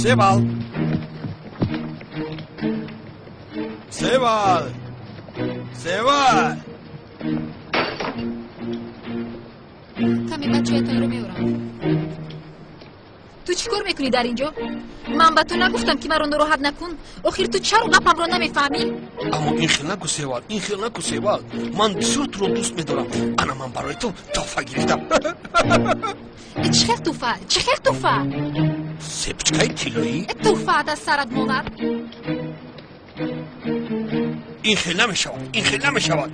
Севал! Севал! Севал! Каме бачаятонро меорам. Ту чӣ кор мекунӣ дар ин ҷо? Ман ба ту нагуфтам, ки маро нороҳат накун? Охир ту чаро гапамро намефаҳмӣ? Аммо ин хел наку, Севал, ин хел наку, Севал. Ман бисёр туро дӯст медорам. Ана ман барои ту тӯҳфа гирифтам. Чӣ хел тӯҳфа? Чӣ хел тӯҳфа? Сепчкаи тиллоӣ. Тӯҳфаат аз сарат монад. Ин хел намешавад, ин хел намешавад.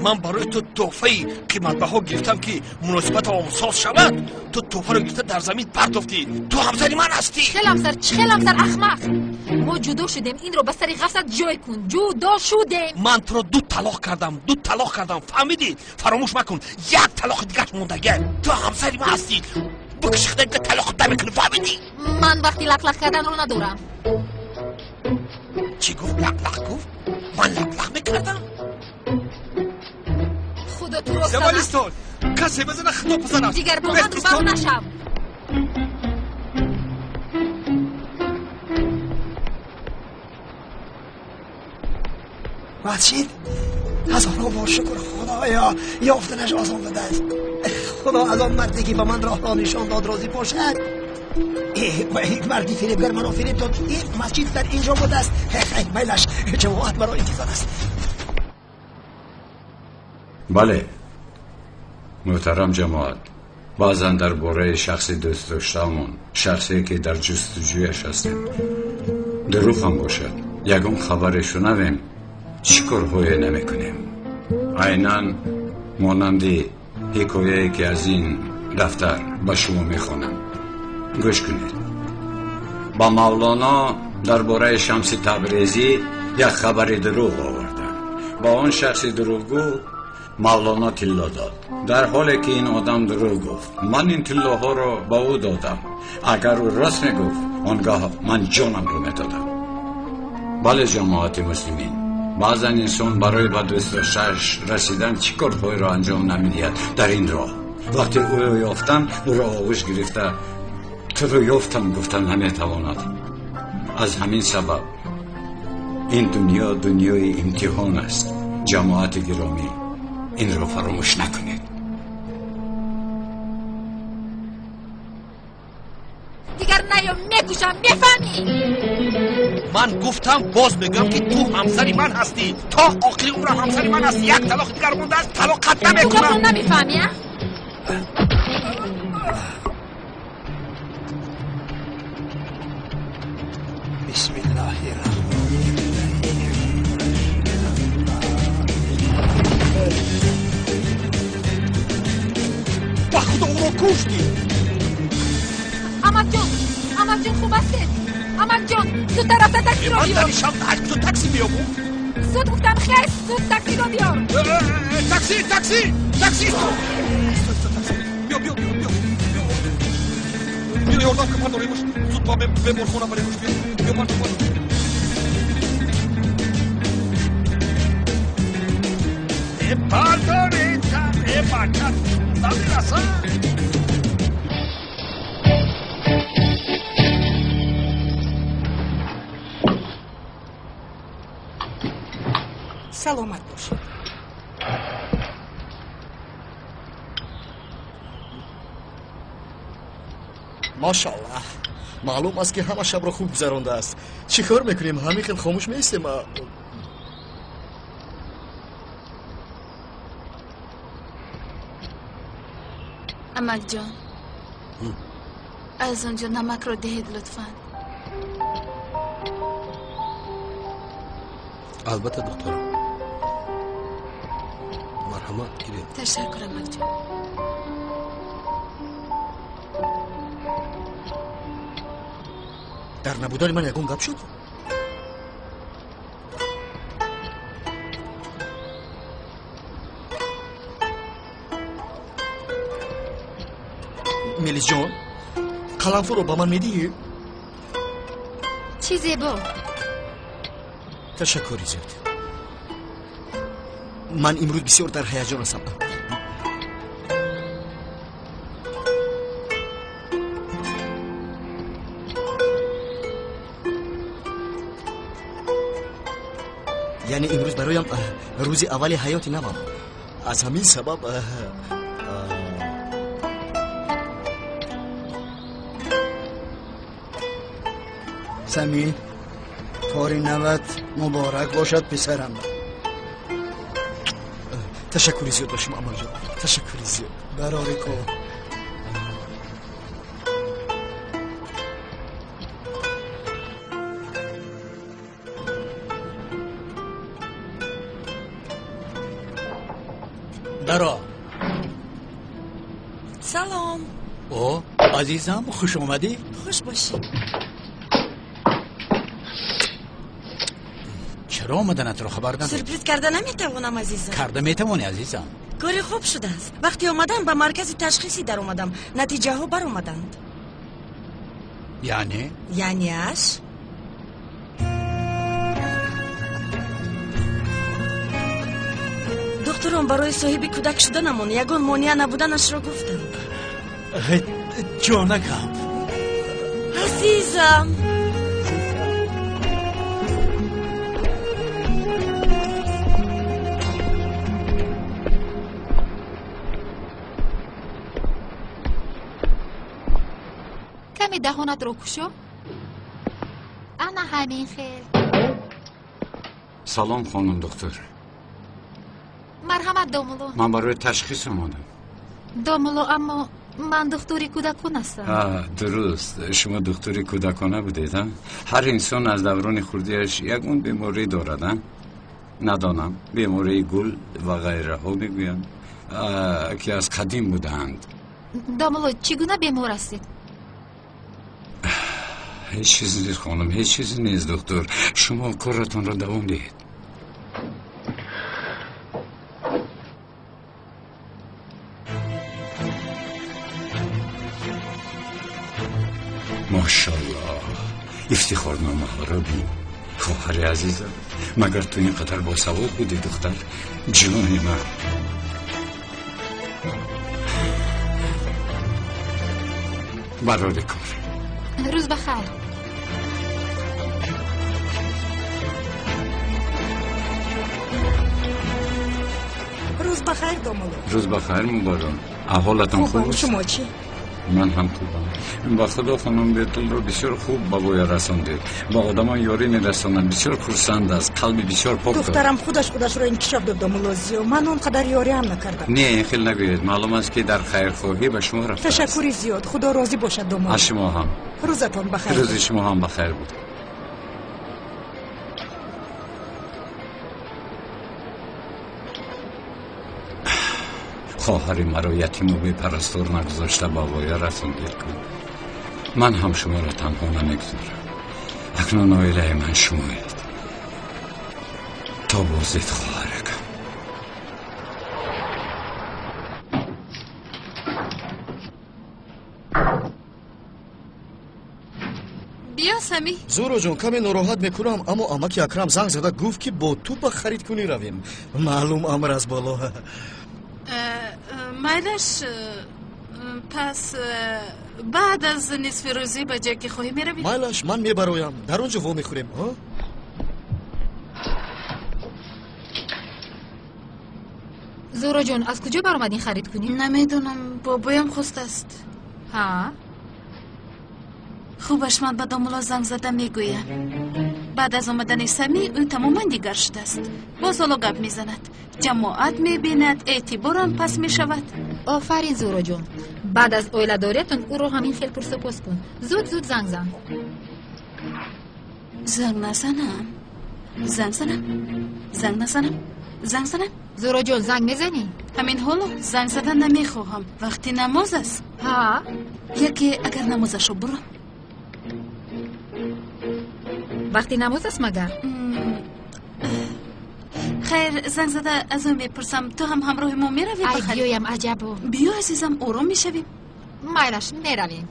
Ман барои ту тӯҳфаи қиматбаҳо гирифтам, ки муносибатам соз шавад. Ту тӯҳфаро гирифта дар замин партофтӣ. Ту ҳамсари ман ҳастӣ. Чӣ хел ҳамсар? Чӣ хел ҳамсар, ахмақ? Мо ҷудо шудем. Инро ба сари ғафсат ҷой кун. Ҷудо шудем. Ман туро ду талоқ кардам, ду талоқ кардам, фаҳмидӣ? Фаромӯш макун, як талоқи дигараш мондагиа. Ту ҳамсари ман ҳастӣ. Бикашида талоқ намекунӣ, фаҳмидӣ? Ман вақти лақлақ карданро надорам. Чӣ гуфт? Лақлақ гуфт? Ман лақлақ мекардам? Худо туро Севалистон, касе бизана, худо бизанад. Дигар бо ман рӯбарӯ нашав. Масҷид, ҳазорҳо бор шукр, Худоё, ёфтанаш осон будааст. Худо аз он марде, ки ба ман роҳро нишон дод, розӣ бошад. Марди фиребгар маро фиреб дод. Ин масҷид дар инҷо будааст. Хейр, майлаш, ҷамоат маро интизор аст. Бале, муҳтарам ҷамоат, баъзан дар бораи шахси дӯстдоштаамон, шахсе ки дар ҷустуҷӯяш ҳастем, дурӯғ ҳам бошад, ягон хабаре шунавем, чӣ корҳое намекунем. Айнан монанди ҳикояе, ки аз ин дафтар ба шумо мехонам. Гӯш кунед. Ба Мавлоно дар бораи Шамси Табрезӣ як хабари дурӯғ оварданд. Ба он шахси дурӯғгӯ Мавлоно тилло дод, дар ҳоле ки ин одам дурӯғ гуфт. Ман ин тиллоҳоро ба ӯ додам. Агар ӯ рост мегуфт, он гоҳ ман ҷонамро медодам. Бале, ҷамоати муслимин, баъзан инсон барои ба дӯстдоштааш расидан чӣ корҳоеро анҷом намедиҳад дар ин роҳ. Вақте ӯро ёфтан, ӯро оғӯш гирифта туро ёфтам гуфтан наметавонад. Аз ҳамин сабаб ин дунё дунёи имтиҳон аст. Ҷамоати гиромӣ, инро фаромӯш накунед. Дигар наё, мекушам, мефаҳмӣ? Ман гуфтам, боз мегӯям, ки ту ҳамсари ман ҳастӣ. То охири умрам ҳамсари ман ҳастӣ. Як талоқи дигар мондааст, талоқат намекунам. Ту намефаҳмӣ, а? Бисмиллоҳи. Ба худо, ӯро куштӣ. Амакҷон, амакҷон, хуб ҳастед? Амакҷон, зудтар рафта таксиро Ман дар биёр. ин шаб ту такси биёбум? Зуд гуфтам, хес, зуд таксиро биёр. Такси, такси, такси! Исто, исто, такси! Биё, биё, биё, биё, биё, биё, ёрдам кун, бардоремуш. Зуд ба беморхона баремуш. Биё, биё, бардор, бардор. Э, бардорета, э, бача, намераса. Саломат бошед. Машаллаҳ, маълум аст, ки ҳама шабро хуб гузарондааст. Чӣ кор мекунем, ҳамин хел хомӯш меистем? Амакҷон, аз он ҷо намакро диҳед, лутфан. Албатта, духтарам, марҳамат, гиред. Ташаккур, амакҷон. Дар набудани ман ягон гап шуд? Мелисҷон, Қаламфурро ба ман медиҳӣ? Чӣ зебо! Ташаккури зиёд. Ман имрӯз бисёр дар ҳаяҷон ҳастам. Яъне имрӯз бароям рӯзи аввали ҳаёти навам. Аз ҳамин сабаб Сами, кори нават муборак бошад, писарам. Ташаккури зиёд ба шумо, амакҷон. Ташаккури зиёд. Барори кор. Даро. Салом. О, азизам, хуш омадӣ. Хуш бошӣ. Чаро омаданатро хабар надодӣ? Сюрприз карда наметавонам, азизам. Карда метавонӣ, азизам. Кори хуб шудааст. Вақте омадам, ба маркази ташхисӣ даромадам. Натиҷаҳо баромаданд. Яъне? Яънеаш? Духтурон барои соҳиби кӯдак шуданамон ягон монеа набуданашро гуфтанд. Ҷонакам. Азизам. Каме даҳонатро кушо. Ана ҳамин хел. Салом, хонум доктор. Марҳамат, домулло. Ман барои ташхис омадам. Домулло, аммо ман духтури кӯдакон ҳастам. Дуруст, шумо духтури кӯдакона будед, а? Ҳар инсон аз даврони хурдиаш ягон беморӣ дорад, а? Надонам, бемории гул ва ғайраҳо мегӯянд, ки аз қадим будаанд. Домулло, чӣ гуна бемор ҳастед? Ҳеҷ чизе нест, хонум, ҳеҷ чизе нест, доктор. Шумо коратонро давом диҳед. Мошаллоҳ, ифтихорномаҳоро бин. Хоҳари азизам, магар ту ин қадар босавод будӣ, духтар? Ҷони ман. Барори кор. Рӯз ба хайр. Рӯз ба хайр, домулло. Рӯз ба хайр, муборак. Аҳволатон хуб аст? Шумо чӣ? Ман ҳам хубам. Ба худо, хонум Бетулро бисёр хуб ба воя расондед. Ба одамон ёрӣ мерасонад, бисёр хурсанд аст, қалби бисёр пок дорад. Духтарам худаш худашро инкишоф дод, домулло Зиё. Ман он қадар ёриам накардам. Не, ин хел нагӯед. Маълум аст, ки дар хайрхоҳӣ ба шумо рафтааст. Ташаккури зиёд. Худо розӣ бошад, домулло. Аз шумо ҳам. Рӯзатон ба хайр. Рӯзи шумо ҳам ба хайр буд. Хоҳари маро ятиму бепарастор нагузошта ба воя расондед кун. Ман ҳам шуморо танҳо намегузорам. Акнун оилаи ман шумоед. То боздид, хоҳаракам. Биё, Сами. Зуроҷон, каме нороҳат мекунам, аммо амаки Акрам занг зада гуфт, ки бо ту ба харидкунӣ равем. Маълум, амр аз боло. Майлаш, пас баъд аз нисфи рӯзӣ ба ҷое ки хоҳӣ меравӣ? Майлаш, ман мебароям. Дар он ҷо вомехӯрем. Зуроҷон, аз куҷо баромадин харид кунӣ? Намедонам, бобоям хостааст. Ҳа? Хубаш, ман ба домулло занг зада мегӯям. Баъд аз омадани Самӣ ӯ тамоман дигар шудааст. Боз ҳоло гап мезанад, ҷамоат мебинад, эътиборам пас мешавад. Офарин, Зуроҷон. Баъд аз оиладориятон ӯро ҳамин хел пурсупос кун. Зуд зуд занг зан. Занг назанам. Занг занам. Занг назанам. Занг занам. Зуроҷон, занг мезанӣ? Ҳамин ҳоло занг зада намехоҳам. Вақти намоз аст. Ҳа? Яке агар намозашро бурам. Вақти намоз аст магар? Хайр, занг зада аз ӯ мепурсам. Ту ҳам ҳамроҳи мо меравӣ ба Ай, харид? биёям, аҷабо. Биё, азизам, ором мешавем. Майлаш, меравем.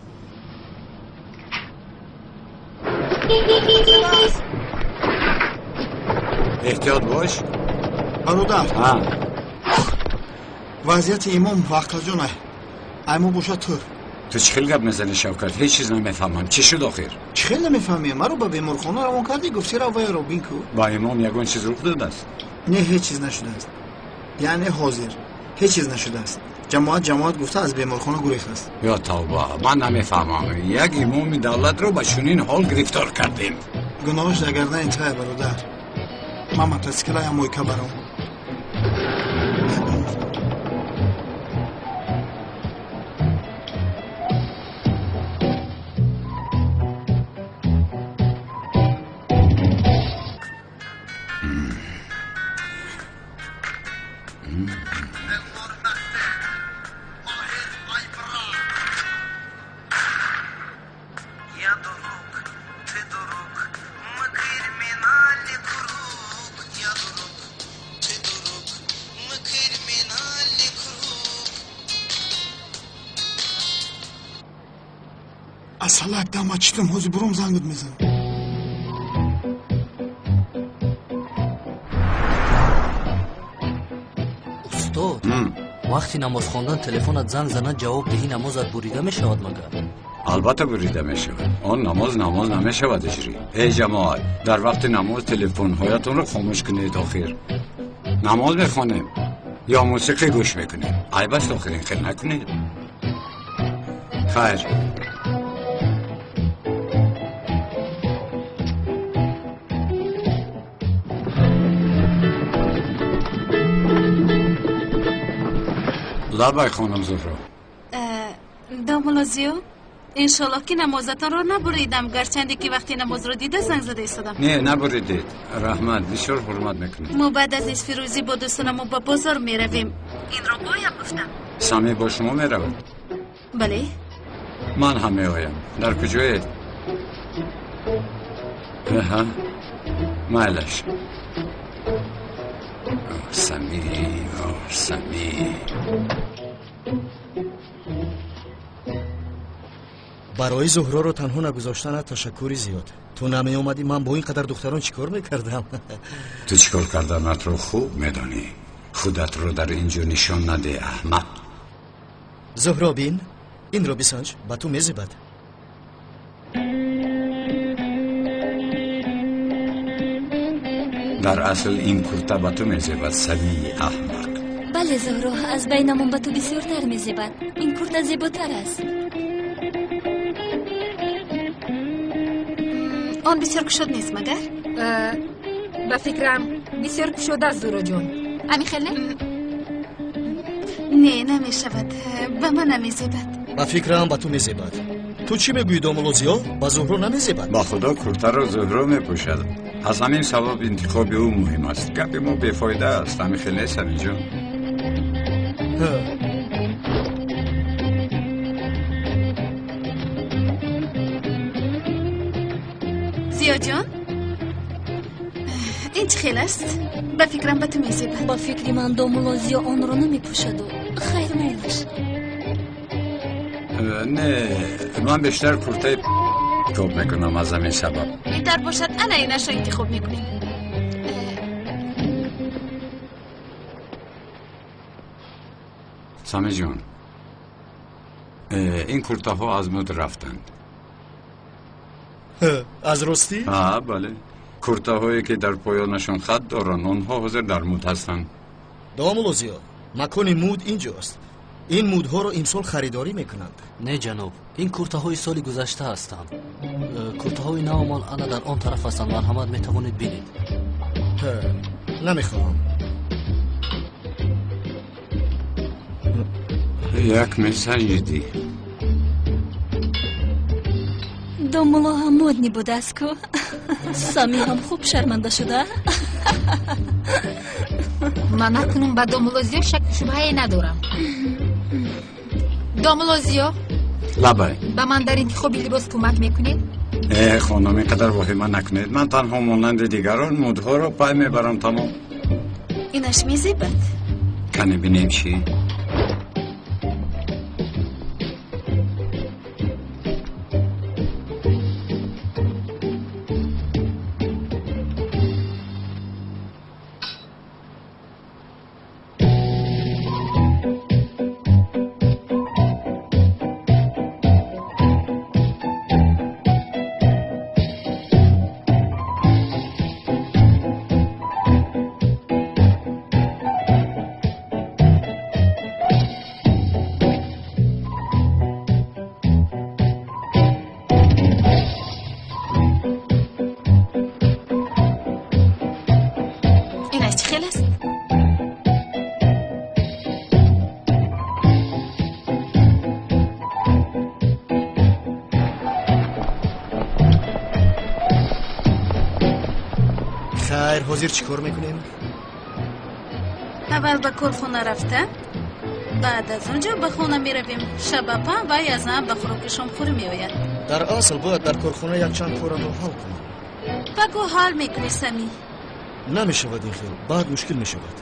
Эҳтиёт бош. Бародар. Вазъияти имом вақтаҷона. Ай мо бошад тур. Ту чӣ хел гап мезанӣ, Шавкат? Ҳеҷ чиз намефаҳмам. Чӣ шуд охир? Чӣ хел намефаҳмӣ? Маро ба беморхона равон кардӣ, гуфти рав вайро бин ку. Ба имом ягон чиз рух додааст? Не, ҳеҷ чиз нашудааст. Яъне ҳозир ҳеҷ чиз нашудааст. Ҷамоат ҷамоат гуфта аз беморхона гурехтааст. Ё тавба, ман намефаҳмам. Як имоми давлатро ба чунин ҳол гирифтор кардем. Гуноҳаш дар гардани туя, бародар. Ман мотосиклаям мойка баром. Асалак, дама читам, ҳозир буром зангат мезанам. Устод, вақти намоз хондан телефонат занг занад, ҷавоб диҳӣ, намозат бурида мешавад магар? Албатта бурида мешавад. Он намоз намоз намешавад иҷрӣ. Эй ҷамоат, дар вақти намоз телефонҳоятонро хомӯш кунед охир. Намоз мехонем ё мусиқӣ гӯш мекунем. Айб аст охир, ин хел накунед. Хайр. Лабай, хонум Зуҳро. Домулло Зиё, иншоллоҳ ки намозатонро набуридам, гарчанде ки вақти намозро дида занг зада истодам. Не, набуридед. Раҳмат, бисёр ҳурмат мекунед. Мо баъд аз нисфирӯзӣ бо дӯстонамо ба бозор меравем. Инро бояд гуфтам. Самӣ бо шумо меравад? Бале. Ман ҳам меоям. Дар куҷоед? Аҳа, майлаш. Самӣ, Самӣ. Барои Зуҳроро танҳо нагузоштанат ташаккури зиёд. Ту намеомадӣ, ман бо ин қадар духтарон чӣ кор мекардам? Ту чӣ кор карданатро хуб медонӣ. Худатро дар ин ҷо нишон надеҳ, аҳмақ. Зуҳро, бин, инро бисанҷ, ба ту мезебад. Дар асл ин курта ба ту мезебад, Самии аҳмақ. Бале, Зуҳро, аз байнамон ба ту бисёртар мезебад. Ин курта зеботар аст. Он бисёр кушод нест магар? Ба фикрам бисёр кушода аст, Зуҳроҷон. Ами хел не? Не, намешавад. Ба ман намезебад. Ба фикрам ба ту мезебад. Ту чӣ мегӯӣ, домулло Зиё? Ба Зуҳро намезебад? Ба худо куртаро Зуҳро мепӯшад. Аз ҳамин сабаб интихоби ӯ муҳим аст. Гапи мо бефоида аст. Ҳамин хел нест, Самиҷон? Зиёҷон, ин чӣ хел аст? Ба фикрам ба ту мезебад. Ба фикри ман домулло Зиё онро намепӯшаду. Хайр, майлаш. Не, ман бештар куртаи интихоб мекунам аз ҳамин сабаб. Беҳтар бошад ана инашро интихоб мекунем. Самиҷон, ин куртаҳо аз муд рафтанд. Аз ростӣ? Бале. Куртаҳое ки дар поёнашон хат доранд, онҳо ҳозир дар муд ҳастанд. Домулло Зиё, макони муд инҷост. Ин мудҳоро имсол харидорӣ мекунанд. Не, ҷаноб, ин куртаҳои соли гузашта ҳастанд. Куртаҳои навмон ана дар он тараф ҳастанд. Марҳамат, метавонед бинед. Намехоҳам. Як месанҷидӣ. Домулло ҳам модни будааст ку. Самӣ ҳам хуб шарманда шуда. Ман акнун ба домулло Зиё шакку шубҳае надорам. Домулло Зиё, Лабай. Ба ман дар интихоби либос кӯмак мекунед? Э, хонум, ин қадар воҳима накунед. Ман танҳо монанди дигарон мудҳоро пай мебарам, тамом. Инаш мезебад. Кане бинем чӣ? Хайр, ҳозир чӣ кор мекунем? Аввал ба корхона рафта, баъд аз он ҷо ба хона меравем. Шаб апам ва язнаам ба хӯроки шомхӯрӣ меояд. Дар асл бояд дар корхона якчанд корамро ҳал кунам. Пагоҳ ҳал мекунӣ, Самӣ. Намешавад ин хел, баъд мушкил мешавад.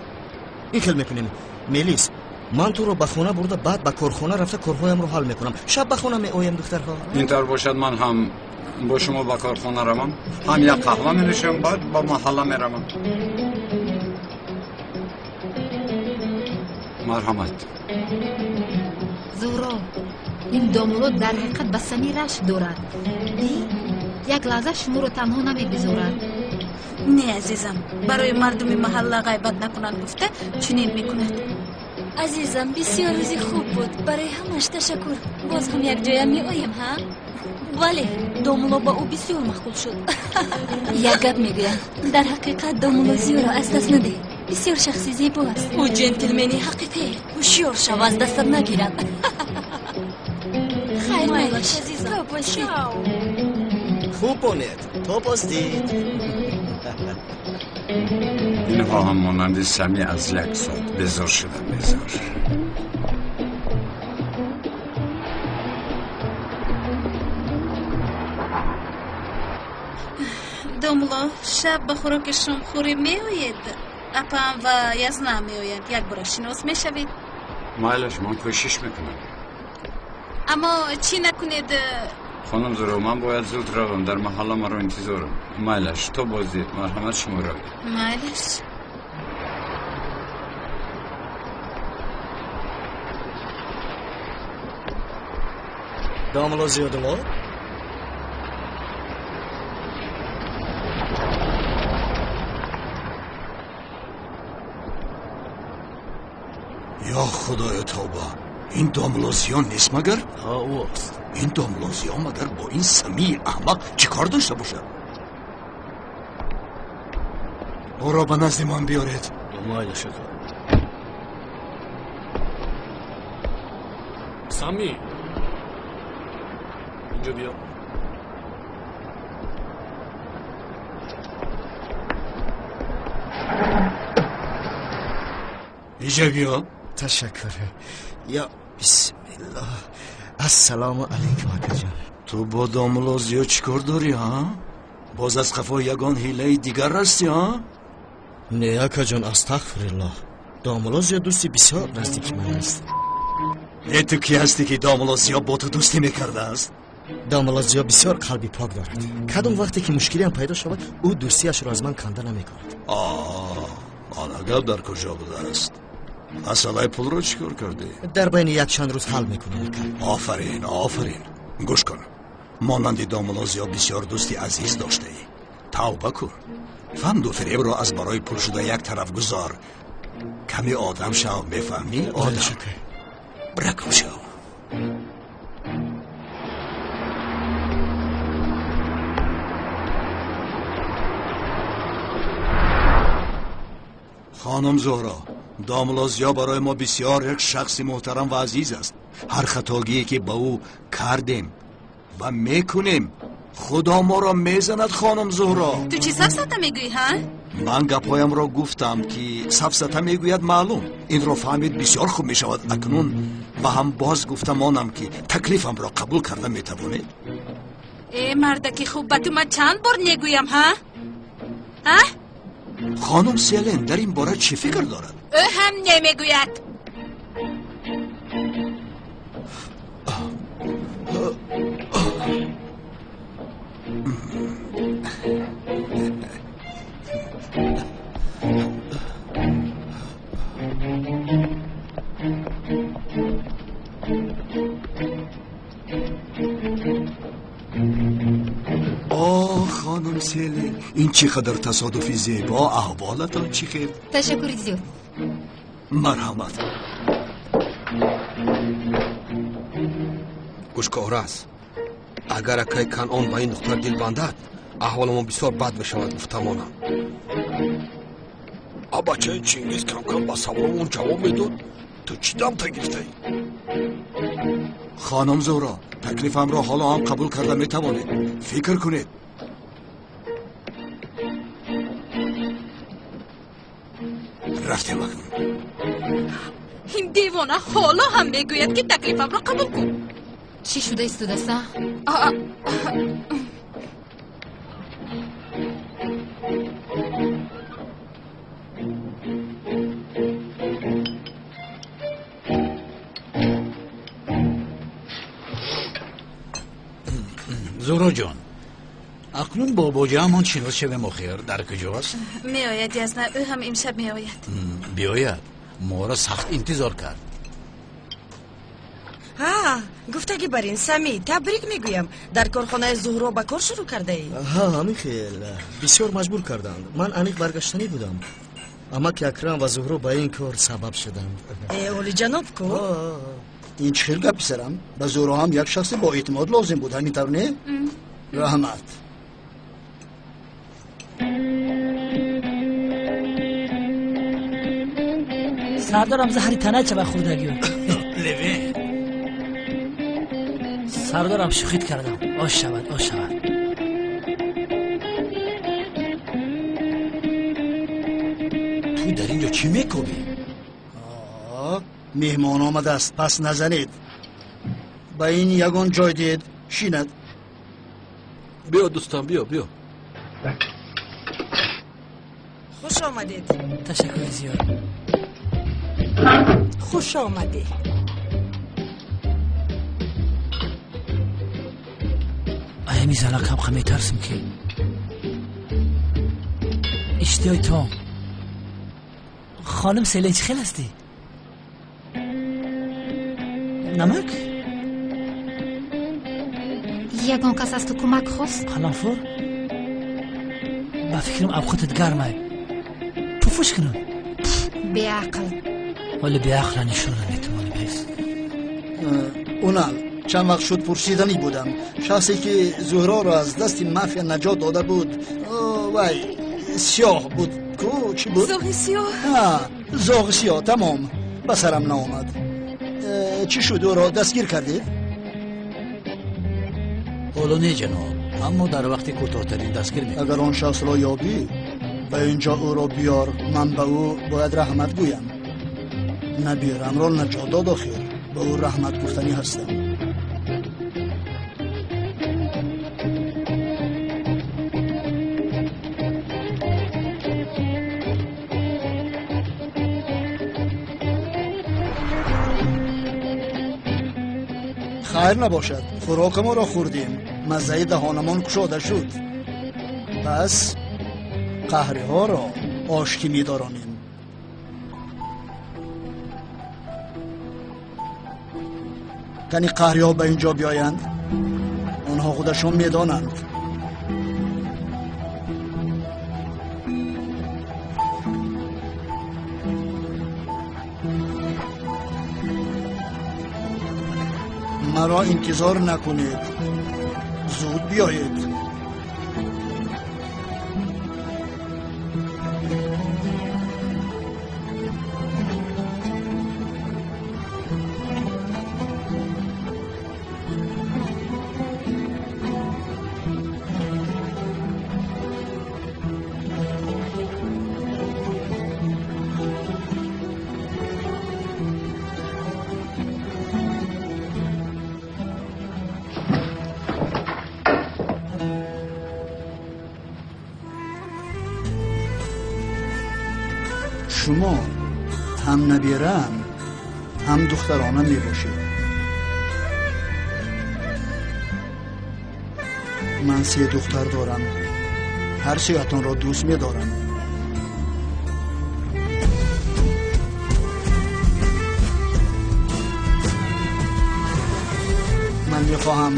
Ин хел мекунем, Мелис, ман туро ба хона бурда, баъд ба корхона рафта корҳоямро ҳал мекунам. Шаб ба хона меоям, духтарҳо. Ин тавр бошад, ман ҳам бо шумо ба корхона равам, ҳам як қаҳва менӯшам, баъд ба маҳалла меравам. Марҳамат. Зуҳро, ин домулло дар ҳақиқат ба Самӣ рашк дорад. Як лаҳза шуморо танҳо намегузорад. Не, азизам, барои мардуми маҳалла ғайбат накунанд гуфта чунин мекунад. Азизам, бисёр рӯзи хуб буд. Барои ҳамаш ташаккур. Боз ҳам якҷоя меоем, ҳа? Бале, домулло ба ӯ бисёр маъқул шуд. Як гап мегӯям, дар ҳақиқат домулло Зиёро аз даст надиҳ. Бисёр шахси зебо аст. Ӯ ҷентлмени ҳақиқӣ. Ҳушёр шав, аз дастат нагирад. Хайр, майлаш, то боздид. Хуб бонед, то боздид. Инҳо ҳам монанди Самӣ аз як соат безор шуданд, безор. Домулло, шаб ба хӯроки шомхӯрӣ меоед? Апам ва язнаам меоянд. Якбора шинос мешавед. Майлаш, ман кӯшиш мекунам. Аммо чӣ накунед? Хонум Зуҳро, ман бояд зуд равам, дар маҳалла маро интизорам. Майлаш, то боздид, марҳамат, шумо равед. Майлаш. Домулло Зиёдулло? Ё худоё, тавба! Ин домулло Зиё нест магар? Ҳа, ӯ аст. Ин домулло Зиё магар бо ин Самии аҳмақ чӣ кор дошта бошад? Ӯро ба назди ман биёред. Майлаш, ака. Самӣ, инҷо биё. Инҷо биё. Ташаккур. Ё бисмиллоҳ. Ассалому алайкум, акаҷон. Ту бо домулло Зиё чӣ кор дорӣ, ҳа? Боз аз қафои ягон ҳилаи дигар ҳастӣ, ҳа? Не, акаҷон, астағфируллоҳ. Домулло Зиё дӯсти бисёр наздики ман аст. Не, ту кӣ ҳастӣ, ки домулло Зиё бо ту дӯстӣ мекардааст? Домулло Зиё бисёр қалби пок дорад. Кадом вақте ки мушкилиам пайдо шавад, ӯ дӯстиашро аз ман канда намекунад. Ана гап дар куҷо будааст? Масъалаи пулро чӣ кор кардӣ? Дар байни якчанд рӯз ҳал мекунем, ака. Офарин, офарин. Гӯш кун, монанди домулло Зиё бисёр дӯсти азиз доштаӣ. Тавба кун, фанду фиребро аз барои пул шуда як тараф гузор. Каме одам шав, мефаҳмӣ? Одам бракум шав. Хонум Зуҳро, домулло Зиё барои мо бисёр як шахси муҳтарам ва азиз аст. Ҳар хатогие ки ба ӯ кардем ва мекунем, худо моро мезанад. Хонум Зуҳро, Ту чӣ сафсата мегӯӣ, ҳа? Ман гапҳоямро гуфтам, ки сафсата мегӯяд маълум. Инро фаҳмид бисёр хуб мешавад. Акнун ба ҳам боз гуфтамонам, ки таклифамро қабул карда метавонед. Э, мардаки хуб, ба ту ман чанд бор негӯям, ҳа? Ҳа? Хонум Селен дар ин бора чӣ фикр дорад? Ӯ ҳам немегӯяд. Оҳ, хонум Селен, ин чӣ қадар тасодуфи зебо! Аҳволатон чӣ хел? Ташаккури зиёд. Марҳамат. Гӯшкор аст, агар акай Канъон ба ин духтар дил бандад, аҳволамон бисёр бад мешавад, гуфтамонам. А бачаи Чингиз кам-кам ба саволмон ҷавоб медод. Ту чӣ дамта гирифтаӣ? Хонум Зуҳро, таклифамро ҳоло ҳам қабул карда метавонед. Фикр кунед. Рафтем акнун. Ин девона ҳоло ҳам мегӯяд, ки таклифамро қабул кун. Чӣ шуда истодаста? Зуҳроҷон, акнун бо боҷаамон шинос шавем. Охир дар куҷост? Меояд, Язна, ӯ ҳам имшаб меояд. Биёяд, моро сахт интизор кард. Ҳа, гуфтагӣ бар ин, Самӣ, табрик мегӯям, дар корхонаи Зуҳро ба кор шурӯъ кардаӣ? Ҳа, ҳамин хел, бисёр маҷбур карданд. Ман аниқ баргаштанӣ будам. Амаки Акрам ва Зуҳро ба ин кор сабаб шуданд. Э, олиҷаноб ку? Ин чӣ хел гап, писарам? Ба Зуҳро ҳам як шахси боэътимод лозим буд, ҳамин тавр не? Раҳмат. Сардорам, заҳри тана чава хӯрдагиё. Левен. Сардорам, шӯхит кардам. Ош шавад, ош шавад. Ту дар ин ҷо чӣ мекобӣ? Меҳмон омадааст, пас назанед. Ба ин ягон ҷой диҳед, шинад. Биё, дӯстам, биё, биё. Хуш омадед. Ташаккури зиёд. Хуш омадӣ. Аями занакам ха метарсим, ки иштиёи том. Хоним Селен, чӣ хел ҳастӣ? Намак? Ягон кас аз ту кӯмак хост? Қаламфур, ба фикрам, авқотат гармай, пуфуш кунам. Беақл. Ҳоли беақла нишона метавонӣ бес. Унал, чанд вақт шуд, пурсиданӣ будам. Шахсе ки Зуҳроро аз дасти мафия наҷот дода буд, вай сиёҳ буд ку, чӣ буд? Зоғи сиёҳ. Зоғи сиёҳ, тамом, ба сарам наомад. Чӣ шуд, ӯро дастгир кардед? Ҳоло не, ҷаноб, аммо дар вақти кӯтоҳтарин дастгир мекунем. Агар он шахсро ёбӣ, ба ин ҷо ӯро биёр. Ман ба ӯ бояд раҳмат гӯям. Набирамро наҷот дод, охир ба ӯ раҳмат гуфтанӣ ҳастам. Хайр набошад, хӯрокамонро хӯрдем, маззаи даҳонамон кушода шуд. Пас қаҳриҳоро оштӣ медоронем. Кани қаҳриҳо ба ин ҷо биёянд, онҳо худашон медонанд. Маро интизор накунед, зуд биёед. Шумо ҳам набираам, ҳам духтарона мебошед. Ман се духтар дорам, ҳар сеятонро дӯст медорам. Ман мехоҳам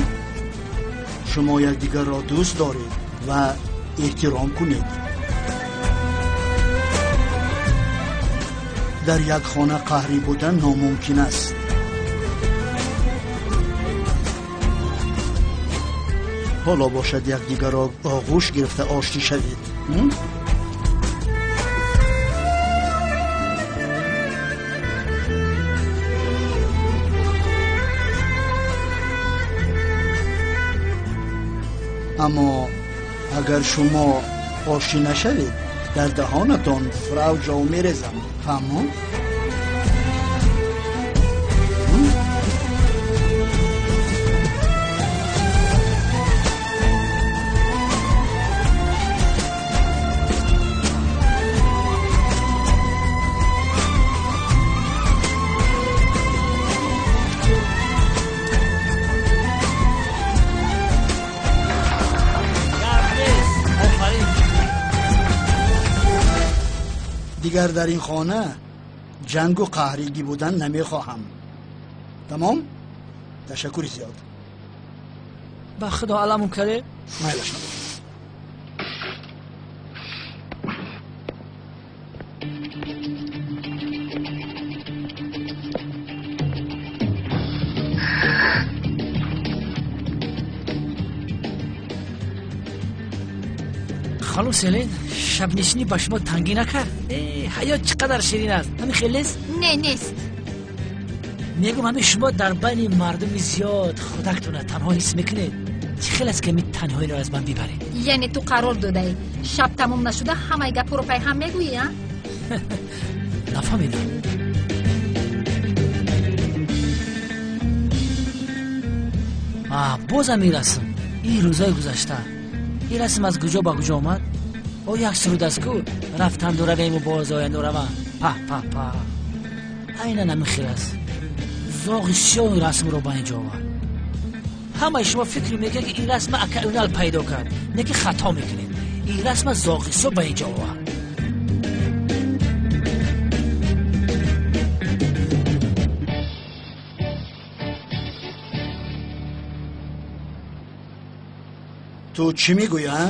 шумо якдигарро дӯст доред ва эҳтиром кунед. Дар як хона қаҳрӣ будан номумкин аст. Ҳоло бошад, якдигарро оғӯш гирифта оштӣ шавед. Аммо агар шумо оштӣ нашавед, Дар даҳонатон фрау ҷо мерезам, фаҳмо? Дигар дар ин хона ҷангу қаҳригӣ будан намехоҳам. Тамом? Ташаккури зиёд. Ба худо аламум карде? Майлаш набошад. Ханум Селин, шабнишинӣ ба шумо тангӣ накард? Ҳаёт чӣ қадар ширин аст, ҳамин хел нест? Не, нест. Мегӯм, ҳамин шумо дар байни мардуми зиёд худактона танҳо ҳис мекунед. Чӣ хел аст, ки ҳамин танҳоиро аз ман бибаред? Яъне ту қарор додаӣ, шаб тамом нашуда ҳамаи гапҳоро пайҳам мегӯӣ, а? Нафаҳмидам. Бозам ин расм, ин рӯзои гузашта. Ин расм аз куҷо ба куҷо омад? О, як суруд аст ку, рафтанду равему боз оянду равам. Па па па. Айнан ҳамин хел аст. Зоғи сиёҳ ин расмро ба инҷо овард. Ҳамаи шумо фикр мекунед, ки ин расма ака Унал пайдо кард, не ки хато мекунед. Ин расма зоғи сиёҳ ба инҷо овард. Ту чӣ мегӯӣ, а?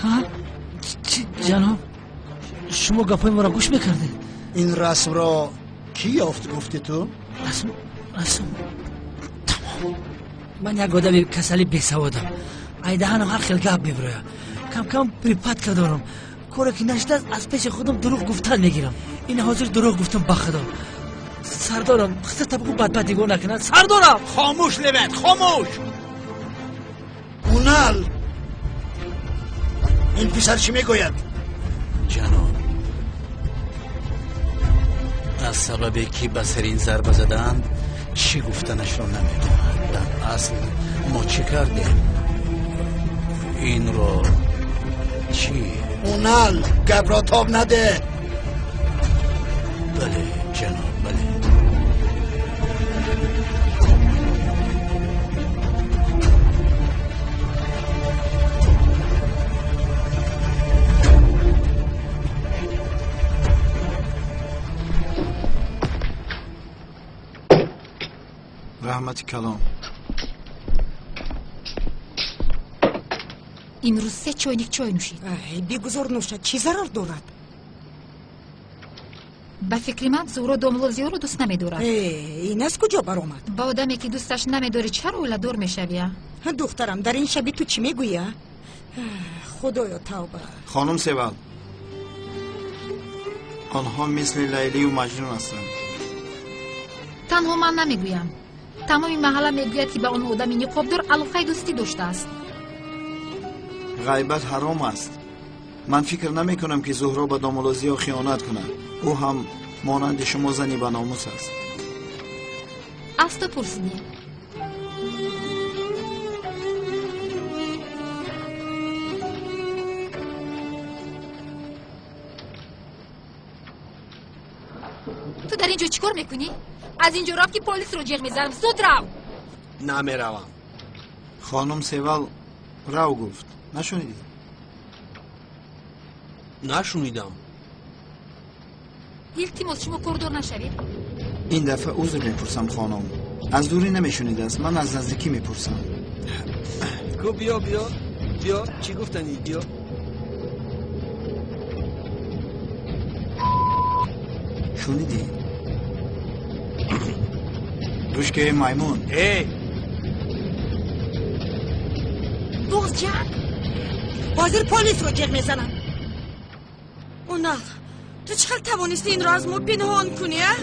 Ҳа? Чӣ, ҷаноб? Шумо гапҳои моро гӯш мекардед? Ин расмро кӣ ёфт, гуфти ту? Расм, расм. Тамом. Ман як одами касали бесаводам. Айдаҳанам ҳар хел гап мебирояд. Кам-кам припадка дорам. Коре ки нашудааст, аз пеши худам дурӯғ гуфтан мегирам. Ин ҳозир дурӯғ гуфтам, ба худо. Сардорам, худата бигӯ бадбад нигоҳ накунад. Сардорам! Хомӯш, Левент, хомӯш! Унал! Ин писар чӣ мегӯяд? Ҷаноб, аз сабабе ки ба сари ин зарба задаанд, чӣ гуфтанашро намедонад. Дар асл мо чӣ кардем? Инро чӣ? Унал, гапро тоб наде! Бале, ҷаноб, бале. Раҳмати калом. Имрӯз се чойник чой нӯшид. Бигузор нӯшад, чӣ зарар дорад? Ба фикри ман, Зуҳро домло Зиёро дӯст намедорад. Ин аз куҷо баромад? Ба одаме ки дӯсташ намедорӣ, чаро оиладор мешавӣ, а? Духтарам, дар ин шаби ту чӣ мегӯӣ, а? Худоё, тавба. Хонум Севал, онҳо мисли Лайлию Маҷнун ҳастанд. Танҳо ман намегӯям. Тамоми маҳалла мегӯяд, ки ба он одами ниқобдор алоқаи дӯстӣ доштааст. Ғайбат ҳаром аст. Ман фикр намекунам, ки Зуҳро ба домулло Зиё хиёнат кунад. Ӯ ҳам монанди шумо зани баномус аст. Аз ту пурсидем. Ту дар ин ҷо чӣ кор мекунӣ? Аз ин ҷо рав, ки полисро ҷеғ мезанам. Зуд рав! Намеравам. Хонум Севал рав гуфт. Нашунидӣ? Нашунидам. Илтимос, шумо кордор нашавед. Ин дафъа узр мепурсам, хонум. Аз дурӣ намешунидааст, ман аз наздикӣ мепурсам. Ку, биё, биё, биё, чӣ гуфтанӣ, биё. Шунидӣ? Гӯш ки, маймун. Э! Боз ҷанг? Ҳозир полисро ҷеғ мезанам. Унал, ту чӣ хел тавонистӣ инро аз мо пинҳон кунӣ, а?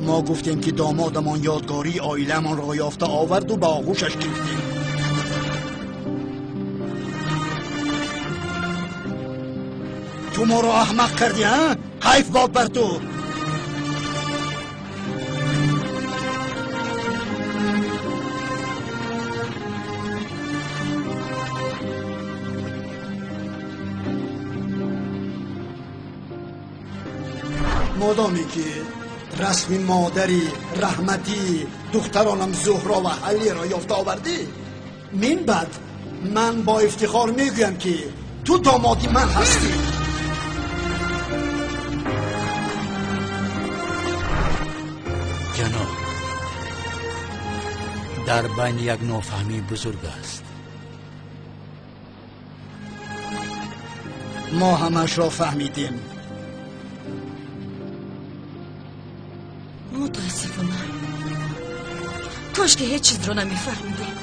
Мо гуфтем ки домодамон ёдгории оиламонро ёфта оварду ба оғӯшаш гирифтем. Ту моро аҳмақ кардӣ, ҳа? Ҳайф бод бар ту. Модоме ки расми модари раҳматӣ духтаронам Зуҳро ва Ҳалиро ёфта овардӣ, мин баъд ман бо ифтихор мегӯям ки ту домоди ман ҳастӣ. Ҷаноб, дар байни як нофаҳмии бузург аст. Мо ҳамаашро фаҳмидем. Мутаассифона, кош ки ҳеҷ чизро намефаҳмидем.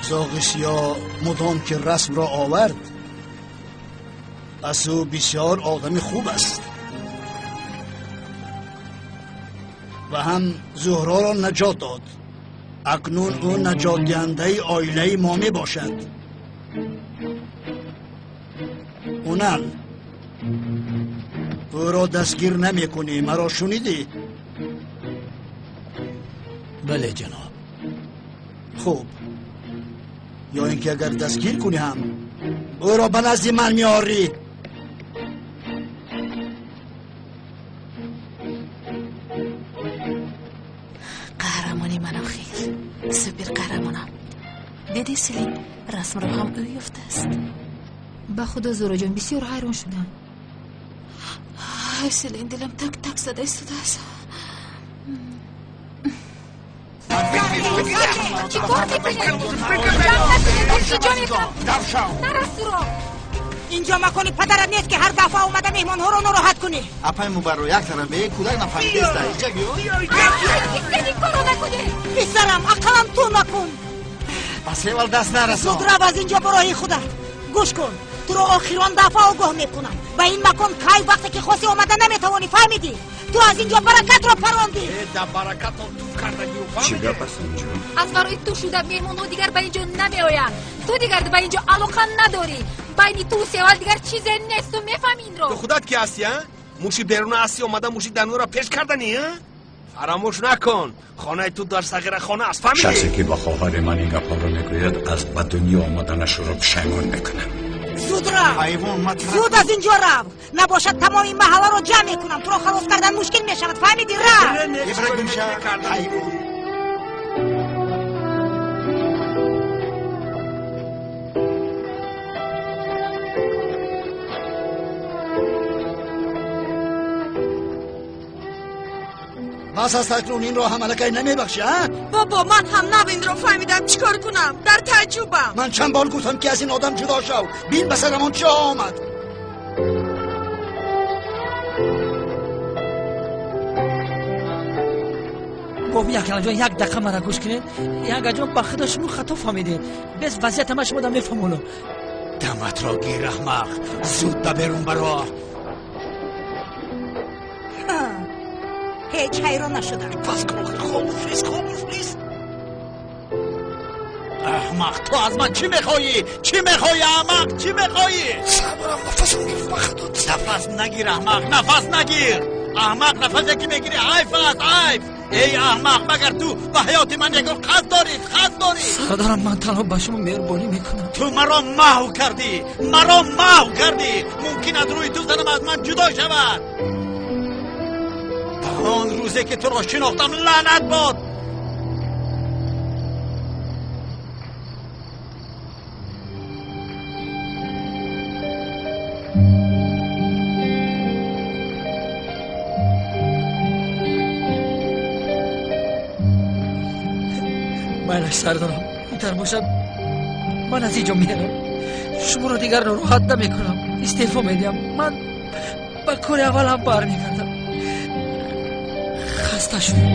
Зоғи сиёҳ мудом ки расмро овард, пас ӯ бисёр одами хуб аст ва ҳам Зуҳроро наҷот дод. Акнун ӯ наҷотдиҳандаи оилаи мо мебошад. Унал, ӯро дастгир намекунӣ, маро шунидӣ? Бале, ҷаноб. Хуб, ё ин ки агар дастгир кунӣ ҳам ӯро ба назди ман меорӣ. Қаҳрамони ман охир, супер қаҳрамонам. Дидӣ, Селин, расмро ҳам ӯ ёфтааст. Ба худо, Зуҳроҷон, бисёр ҳайрон шудам. Ай, Селин, дилам так так зада истодааст. Чӣ кор мекунед? Ҷамъ накунед, илтиҷо мекунам. Нарасуро. Инҷо макони падарат нест ки ҳар дафъа омада меҳмонҳоро нороҳат кунӣ. Апай мубарро як тараф бе кӯдак нафаҳмидеста. Иҷа биё. Ин корро накунед. Писарам, ақаллан ту накун. Ба Севал даст нарасон. Зуд рав аз инҷо ба роҳи худат. Гӯш кун, туро охирон дафъа огоҳ мекунам. Ба ин макон кай вақте ки хосӣ омада наметавонӣ, фаҳмидӣ? Ту аз инҷо баракатро парондӣ. Да баракатон туф кардагиу, Чӣ фаҳмидӣ? гап аст инҷо? Аз барои ту шуда меҳмонҳо дигар ба инҷо намеоянд. Ту дигар ба инҷо алоқа надорӣ. Байни ту Севал дигар чизе нест, ту мефаҳмӣ инро? Ту худат ки ҳастӣ, а? Муши беруна ҳастӣ, омада муши дарунро пеш карданӣ, а? Фаромӯш накун, хонаи ту дар сағирахона аст, фаҳмидӣ? Шахсе ки ба хоҳари ман ин гапҳоро мегӯяд, аз ба дунё омаданашро пушаймон мекунам. Зуд рав. Ҳайвон, матра. Зуд аз инҷо рав. Набошад тамоми маҳалларо ҷамъ мекунам. Туро халос кардан мушкил мешавад, фаҳмидӣ? Рав. Ибра гумша, ҳайвон. Бас аст, акнун инро ҳам аллакай намебахшӣ, а? Бобо, ман ҳам нав инро фаҳмидам. Чӣ кор кунам? Дар тааҷҷубам. Ман чанд бор гуфтам ки аз ин одам ҷудо шав. Бин ба сарамон чӣ омад. Бобо, Якрамҷон, як дақиқа мара гӯш кунед. Янгаҷон, ба худо шумо хато фаҳмидед. Бес вазъията ман шумо да мефаҳмонам. Даматро гир, аҳмақ, зуд ба берун баро. Ҳеҷ ҳайрон нашудам. Пас кун, охир хомӯш нест, хомӯш нест. Аҳмақ, ту аз ман чӣ мехоҳӣ? Чӣ мехоҳӣ, аҳмақ, чӣ мехоҳӣ? Сабрам, нафасам гирифт, ба худо. Нафас нагир, аҳмақ, нафас нагир. Аҳмақ, нафасе ки мегирӣ ҳайф аст, ҳайф. Эй аҳмақ, магар ту ба ҳаёти ман ягон қасд дорӣ? Қасд дорӣ? Сардарам, ман танҳо ба шумо меҳрубонӣ мекунам. Ту маро маҳв кардӣ, маро маҳв кардӣ. Мумкин аз рӯи ту занам аз ман ҷудо шавад. Ба он рӯзе ки туро шинохтам лаънат бод. Майлаш, сардарам, интар бошад ман аз инҷо мерам. Шуморо дигар нороҳат намекунам. Истеъфо медиҳам. Ман ба кори аввалам бармегардам. Хаста шудам.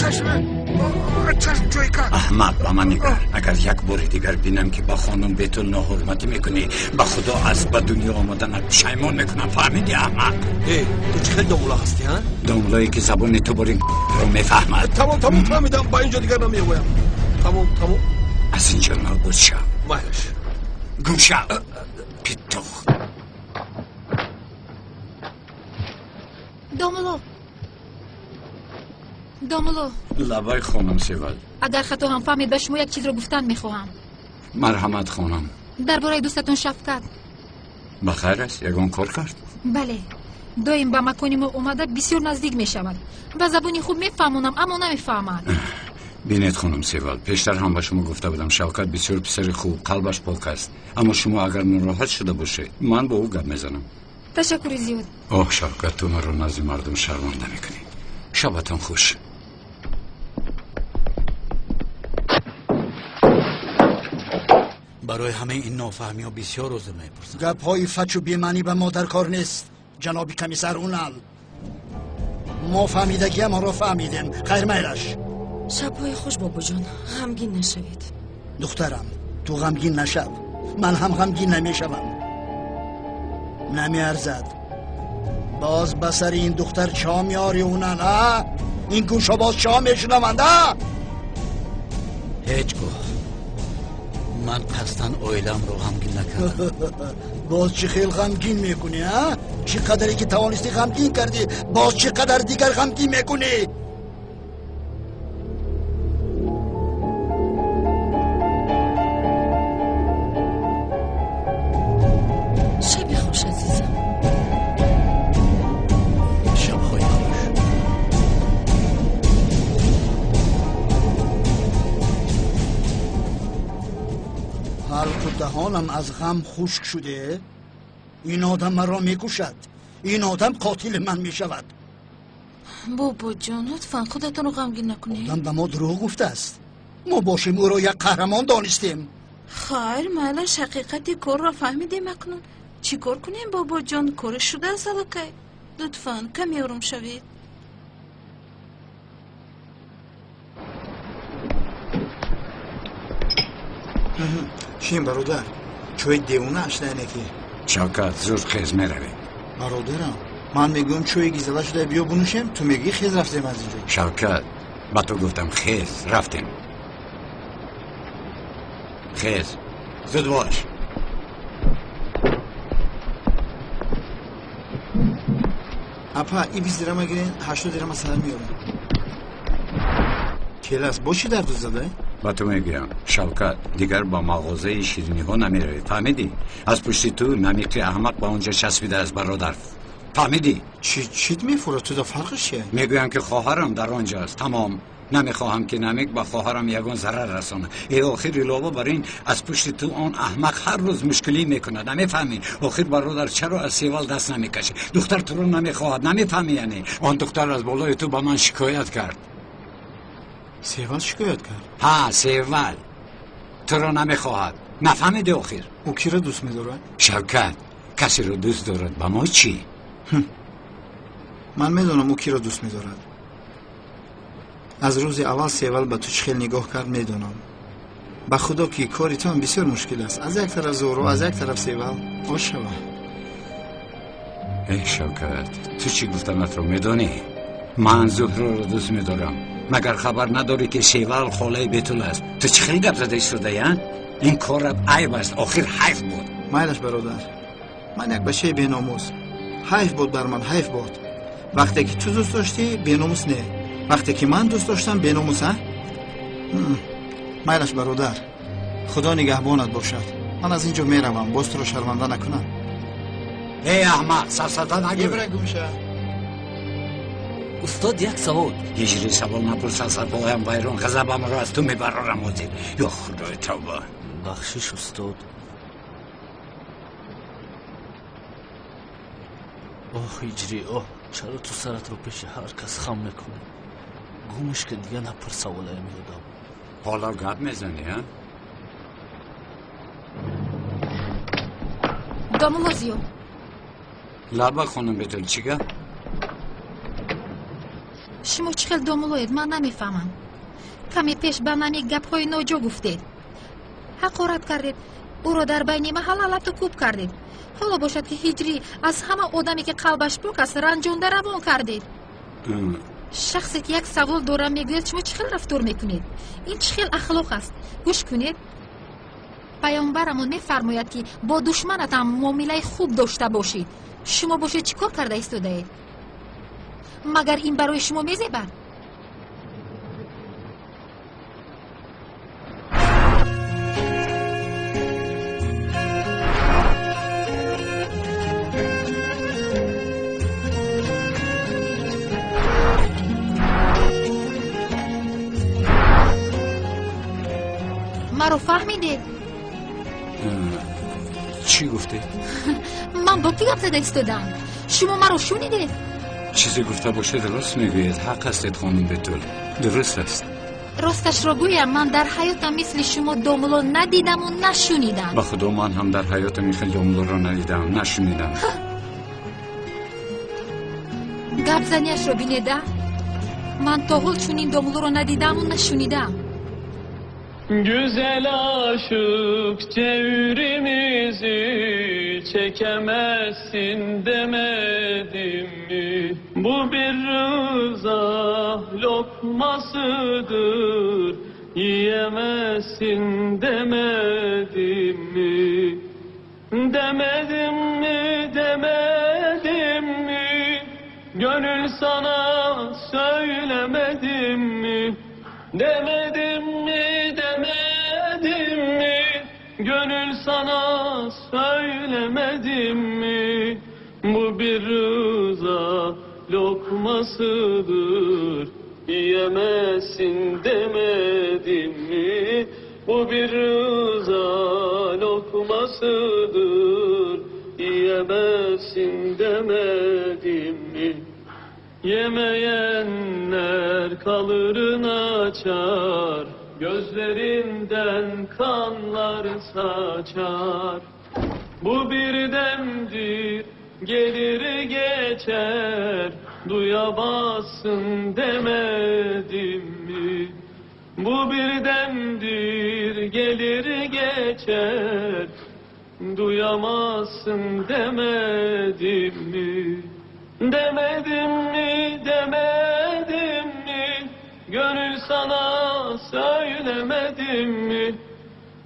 Чашм, чашм ҷойка. Аҳмақ, ба ман нигар. Агар як бори дигар бинам, ки ба хонум Бетул ноҳурматӣ мекунӣ, ба худо аз ба дунё омаданат пушаймон мекунам. Фаҳмидӣ, аҳмақ? Э, ту чӣ хел домула ҳастӣ, ҳа? Домулое ки забони ту бори ро мефаҳмад. Тамом, тамом, фаҳмидам, ба инҷо дигар намеоям. Тамом, тамом. Аз инҷо нобуд шав. Майлаш. Гум шав, питух. Домуло, домуло. Лабай, хонум Севал. Агар хато ҳам фаҳмед, ба шумо як чизро гуфтан мехоҳам. Марҳамат, хонам. Дар бораи дӯстатон Шафкат. Ба хайр аст? Ягон кор кард? Бале, доим ба макони мо омада бисёр наздик мешавад. Ба забони хуб мефаҳмонам, аммо намефаҳмад. Бинед, хонум Севал, пештар ҳам ба шумо гуфта будам, Шавкат бисёр писари хуб, қалбаш пок аст. Аммо шумо агар нороҳат шуда бошед, ман бо ӯ гап мезанам. Ташаккури зиёд. Оҳ, Шавкат, ту маро назди мардум шарманда мекунӣ. Шабатон хуш. Барои ҳамаи ин нофаҳмиҳо бисёр узр мепурсам. Гапҳои фачу бемаънӣ ба мо дар кор нест, ҷаноби комиссар Унал. Мо фаҳмидагиамонро фаҳмидем. Хайр, майлаш. Шабҳои хуш, бобоҷон, ғамгин нашавед. Духтарам, ту ғамгин нашав, ман ҳам ғамгин намешавам. Намеарзад. Боз ба сари ин духтар чо меорӣ, Унал, а? Ин гӯшо боз чо мешунаванд, а? Ҳеҷ гоҳ ман қасдан оиламро ғамгин накардам. Боз чӣ хел ғамгин мекунӣ, а? Чӣ қадаре ки тавонистӣ ғамгин кардӣ, боз чӣ қадар дигар ғамгин мекунӣ? Шаби хуш, азизам. Шабҳои хуш. Ҳалқу даҳонам аз ғам хушк шуде. Ин одам маро мекушад. Ин одам қотили ман мешавад. Бобоҷон, лутфан худатонро ғамгин накунед. Одам ба мо дурӯғ гуфтааст. Мо бошем ӯро як қаҳрамон донистем. Хайр, майлаш, ҳақиқати корро фаҳмидем акнун. Чӣ кор кунем, бобоҷон? Коре шудааст аллакай. Лутфан каме ором шавед. Чим, бародар, чои девона шуда ки? Шавкат, зуд хез, меравем. Бародарам, ман мегӯям чои гизала шуда, биё бинӯшем, ту мегӯӣ хез, рафтем аз инҷо. Шавкат, ба ту гуфтам, хез, рафтем. Хез, зуд бош. Апа, и 20 дирама гирен, 80 дирама сар меёрам. Келас, бо чӣ дарду зада? Ба ту мегӯям, Шавкат, дигар ба мағозаи шириниҳо намеравӣ, фаҳмидӣ? Аз пушти ту Намиқи аҳмақ ба он ҷо часпидааст, бародар, фаҳмидӣ? Чит мефурад? Ту да фарқиш чия? Мегӯям, ки хоҳарам дар он ҷо аст, тамом. Намехоҳам, ки Намик ба хоҳарам ягон зарар расонад. Э, охир, илова бар ин, аз пушти ту он аҳмақ ҳар рӯз мушкилӣ мекунад, намефаҳмӣ? Охир, бародар, чаро аз Севал даст намекашӣ? Духтар туро намехоҳад, намефаҳмӣ? Яъне он духтар аз болои ту ба ман шикоят кард. Севал шикоят кард? Ҳа, Севал туро намехоҳад, нафаҳмиди охир? Ӯ киро дӯст медорад? Шавкат, касеро дӯст дорад, ба мо чӣ? Ман медонам, ӯ киро дӯст медорад. Аз рӯзи аввал Севал ба ту чӣ хел нигоҳ кард, медонам. Ба худо, ки кори туам бисёр мушкил аст. Аз як тараф Зуҳро, аз як тараф Севал. Ош шава. Э, Шавкат, ту чӣ гуфтанатро медонӣ? Ман Зуҳроро дӯст медорам. Магар хабар надорӣ, ки Севал холаи Бетул аст? Ту чӣ хел гап зада истодаи, а? Ин корат айб аст, охир ҳайф буд. Майлаш, бародар, ман як бачаи беномус. Ҳайф буд бар ман, ҳайф буд. Вақте ки ту дӯст доштӣ, беномус не, вақте ки ман дӯст доштам, беномус, а? Майлаш, бародар, худо нигаҳбонат бошад. Ман аз ин ҷо меравам, боз туро шарманда накунам. Эй, аҳмақ, сафсата нагӯ. Ибра, гумша. Устод, як савол. Ҳиҷри савол напурс, асабҳоям вайрон, ғазабамро аз ту мебарорам ҳозир. Ё худои, тавба! Бахшиш, устод. Оҳ, ҳиҷрӣ, оҳ, чаро ту саратро пеши ҳар кас хам мекунӣ? Гумш ки, дига напурс саволаи меодам. Ҳоло гап мезанӣ, а? Домулло Зиё. Лаба, хонум Бетул, чӣ гап? Шумо чӣ хел домулоед, ман намефаҳмам. Каме пеш ба нами гапҳои ноҷо гуфтед, ҳақорат кардед, ӯро дар байни маҳалла лату кӯб кардед. Ҳоло бошад ки ҳиҷрӣ аз ҳама одаме ки қалбаш пок аст ранҷонда равон кардед. Шахсе ки як савол дорам мегӯяд, шумо чӣ хел рафтор мекунед? Ин чӣ хел ахлоқ аст? Гӯш кунед, паёмбарамон мефармояд ки бо душманатам муомилаи хуб дошта бошӣ. Шумо бошед чӣ кор карда истодаед? Магар ин барои шумо мезебад? Маро фаҳмидед? Чӣ гуфтед? Ман бо кӣ гап зада истодам? Шумо маро шунидед? Чизе гуфта бошед рост мегӯед. Ҳақ ҳастед хонум Бетул, дуруст аст. Росташро гӯям, ман дар ҳаётам мисли шумо домуло надидаму нашунидам. Ба худо ман ҳам дар ҳаётам ин хел домулоро надидам, нашунидам. Гапзанияшро бинеда, ман то ҳол чунин домулоро надидаму нашунидам. Güzel aşık çevrimizi çekemezsin demedim mi? Bu bir rıza lokmasıdır, yiyemezsin demedim mi? Demedim mi, demedim mi? Gönül sana söylemedim mi? Demedim mi, demedim mi? Gönül sana söylemedim mi? Bu bir rıza lokmasıdır, yiyemezsin demedim mi? Bu bir rıza lokmasıdır, yiyemezsin demedim mi? Yemeyenler kalır naçar, gözlerinden kanlar saçar. Bu bir demdir, gelir geçer, duyamazsın demedim mi? Bu bir demdir, gelir geçer, duyamazsın demedim mi? Demedim mi, demedim mi? Gönül sana söylemedim mi?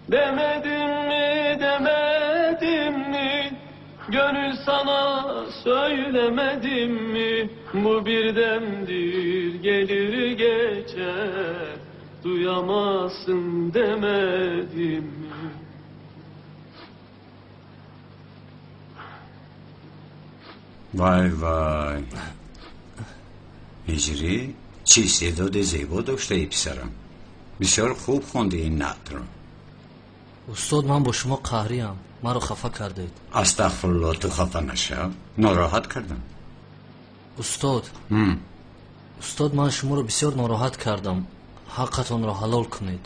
Demedim mi, demedim mi? Gönül sana söylemedim mi? Bu bir demdir, gelir geçer, duyamazsın demedim mi? Вай вай, ҳиҷрӣ чӣ истеъдоди зебо доштаи писарам. Бисёр хуб хонди ин наътро. Устод, ман бо шумо қаҳриям, маро хафа кардед. Астағфирулло, ту хафа нашав, нороҳат кардам. Устод, устод, ман шуморо бисёр нороҳат кардам, ҳаққатонро ҳалол кунед.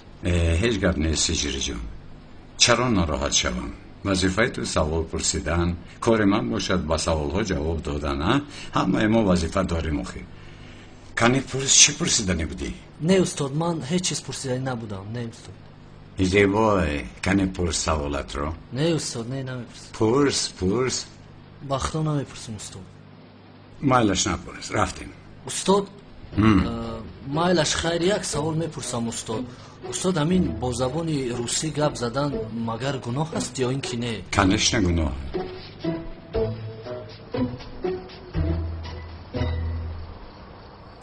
Ҳеҷ гап нест ҳиҷриҷон, чаро нороҳат шавам? Вазифаи ту савол пурсидан, кори ман бошад ба саволҳо ҷавоб додан. Ҳамаи мо вазифа дорем охир. Кани пурс, чӣ пурсиданӣ будӣ? Не устод, ман ҳеҷ чиз пурсиданӣ набудам. Не устод. Зебой, кани пурс саволатро. Не устод, не, намепурсам. Пурс, пурс. Ба худо намепурсам устод. Майлаш напурс, рафтем. Устод, майлаш хайр, як савол мепурсам устод. Устод, ҳамин бо забони русӣ гап задан магар гуноҳ аст ё ин ки не? Конечно гуноҳ.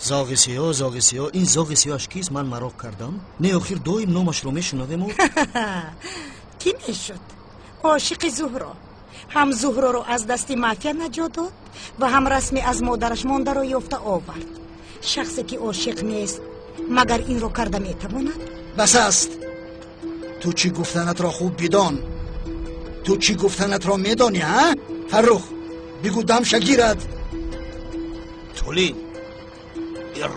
Зоғи сиёҳ, зоғи сиёҳ, ин зоғи сиёҳаш кист? Ман мароқ кардам. Не, охир доим номашро мешунавему. Кӣ мешуд? Ошиқи Зуҳро. Ҳам Зуҳроро аз дасти мафия наҷот дод ва ҳам расми аз модараш мондаро ёфта овард. Шахсе ки ошиқ нест, магар инро карда метавонад? Бас аст. Ту чӣ гуфтанатро хуб бидон. Ту чӣ гуфтанатро медонӣ, ҳа? Фаррух, бигӯ дамша гирад. Тулин,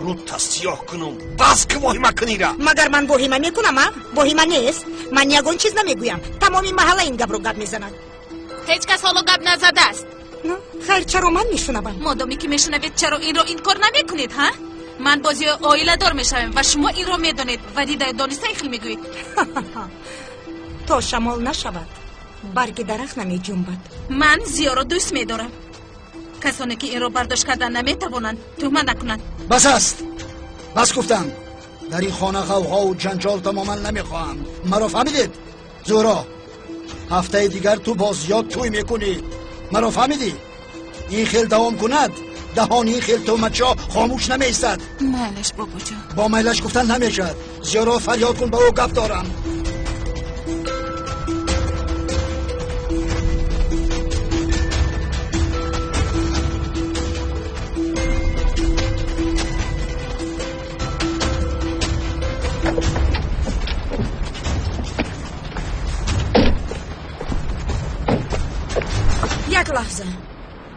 рӯта сиёҳ кунум, бас ки воҳима кунира. Магар ман воҳима мекунам, а? Воҳима нест. Ман ягон чиз намегӯям. Тамоми маҳалла ин гапро гап мезанад. Ҳеҷ кас ҳоло гап назадааст. Хайр, чаро ман мешунавам? Модоме ки мешунавед, чаро инро инкор намекунед, ҳа? Ман бо Зиё оиладор мешавем ва шумо инро медонед ва дида дониста ин хел мегӯед. То шамол нашавад, барги дарахт намеҷунбад. Ман Зиёро дӯст медорам. Касоне ки инро бардошт кардан наметавонанд, туҳмат накунанд. Бас аст, бас гуфтам. Дар ин хона ғавғову ҷанҷол тамоман намехоҳам. Маро фаҳмидед? Зуҳро, ҳафтаи дигар ту бо Зиё тӯй мекунӣ. Маро фаҳмидӣ? Ин хел давом кунад, даҳони ин хел туҳматчо хомӯш намеистад. Майлаш, бобоҷон. Бо майлаш гуфтан намешавад. Зиёро фарёд кун, ба ӯ гап дорам. Як лаҳза,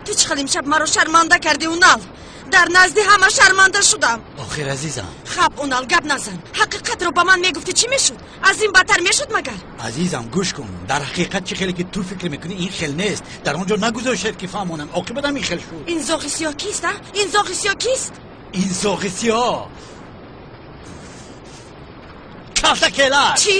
ту чӣ хел имшаб маро шарманда кардӣ, Унал? Дар назди ҳама шарманда шудам. Охир, азизам. Хаб, Унал, гап назан. Ҳақиқатро ба ман мегуфтӣ, чӣ мешуд? Аз ин бадтар мешуд магар? Азизам, гӯш кун. Дар ҳақиқат чӣ хеле ки ту фикр мекунӣ, ин хел нест. Дар он ҷо нагузоштед ки фаҳмонам. Оқибатам ин хел шуд. Ин зоғи сиёҳ кист, а? Ин зоғи сиёҳ кист? Ин зоғи сиёҳ калтакелас. Чӣ?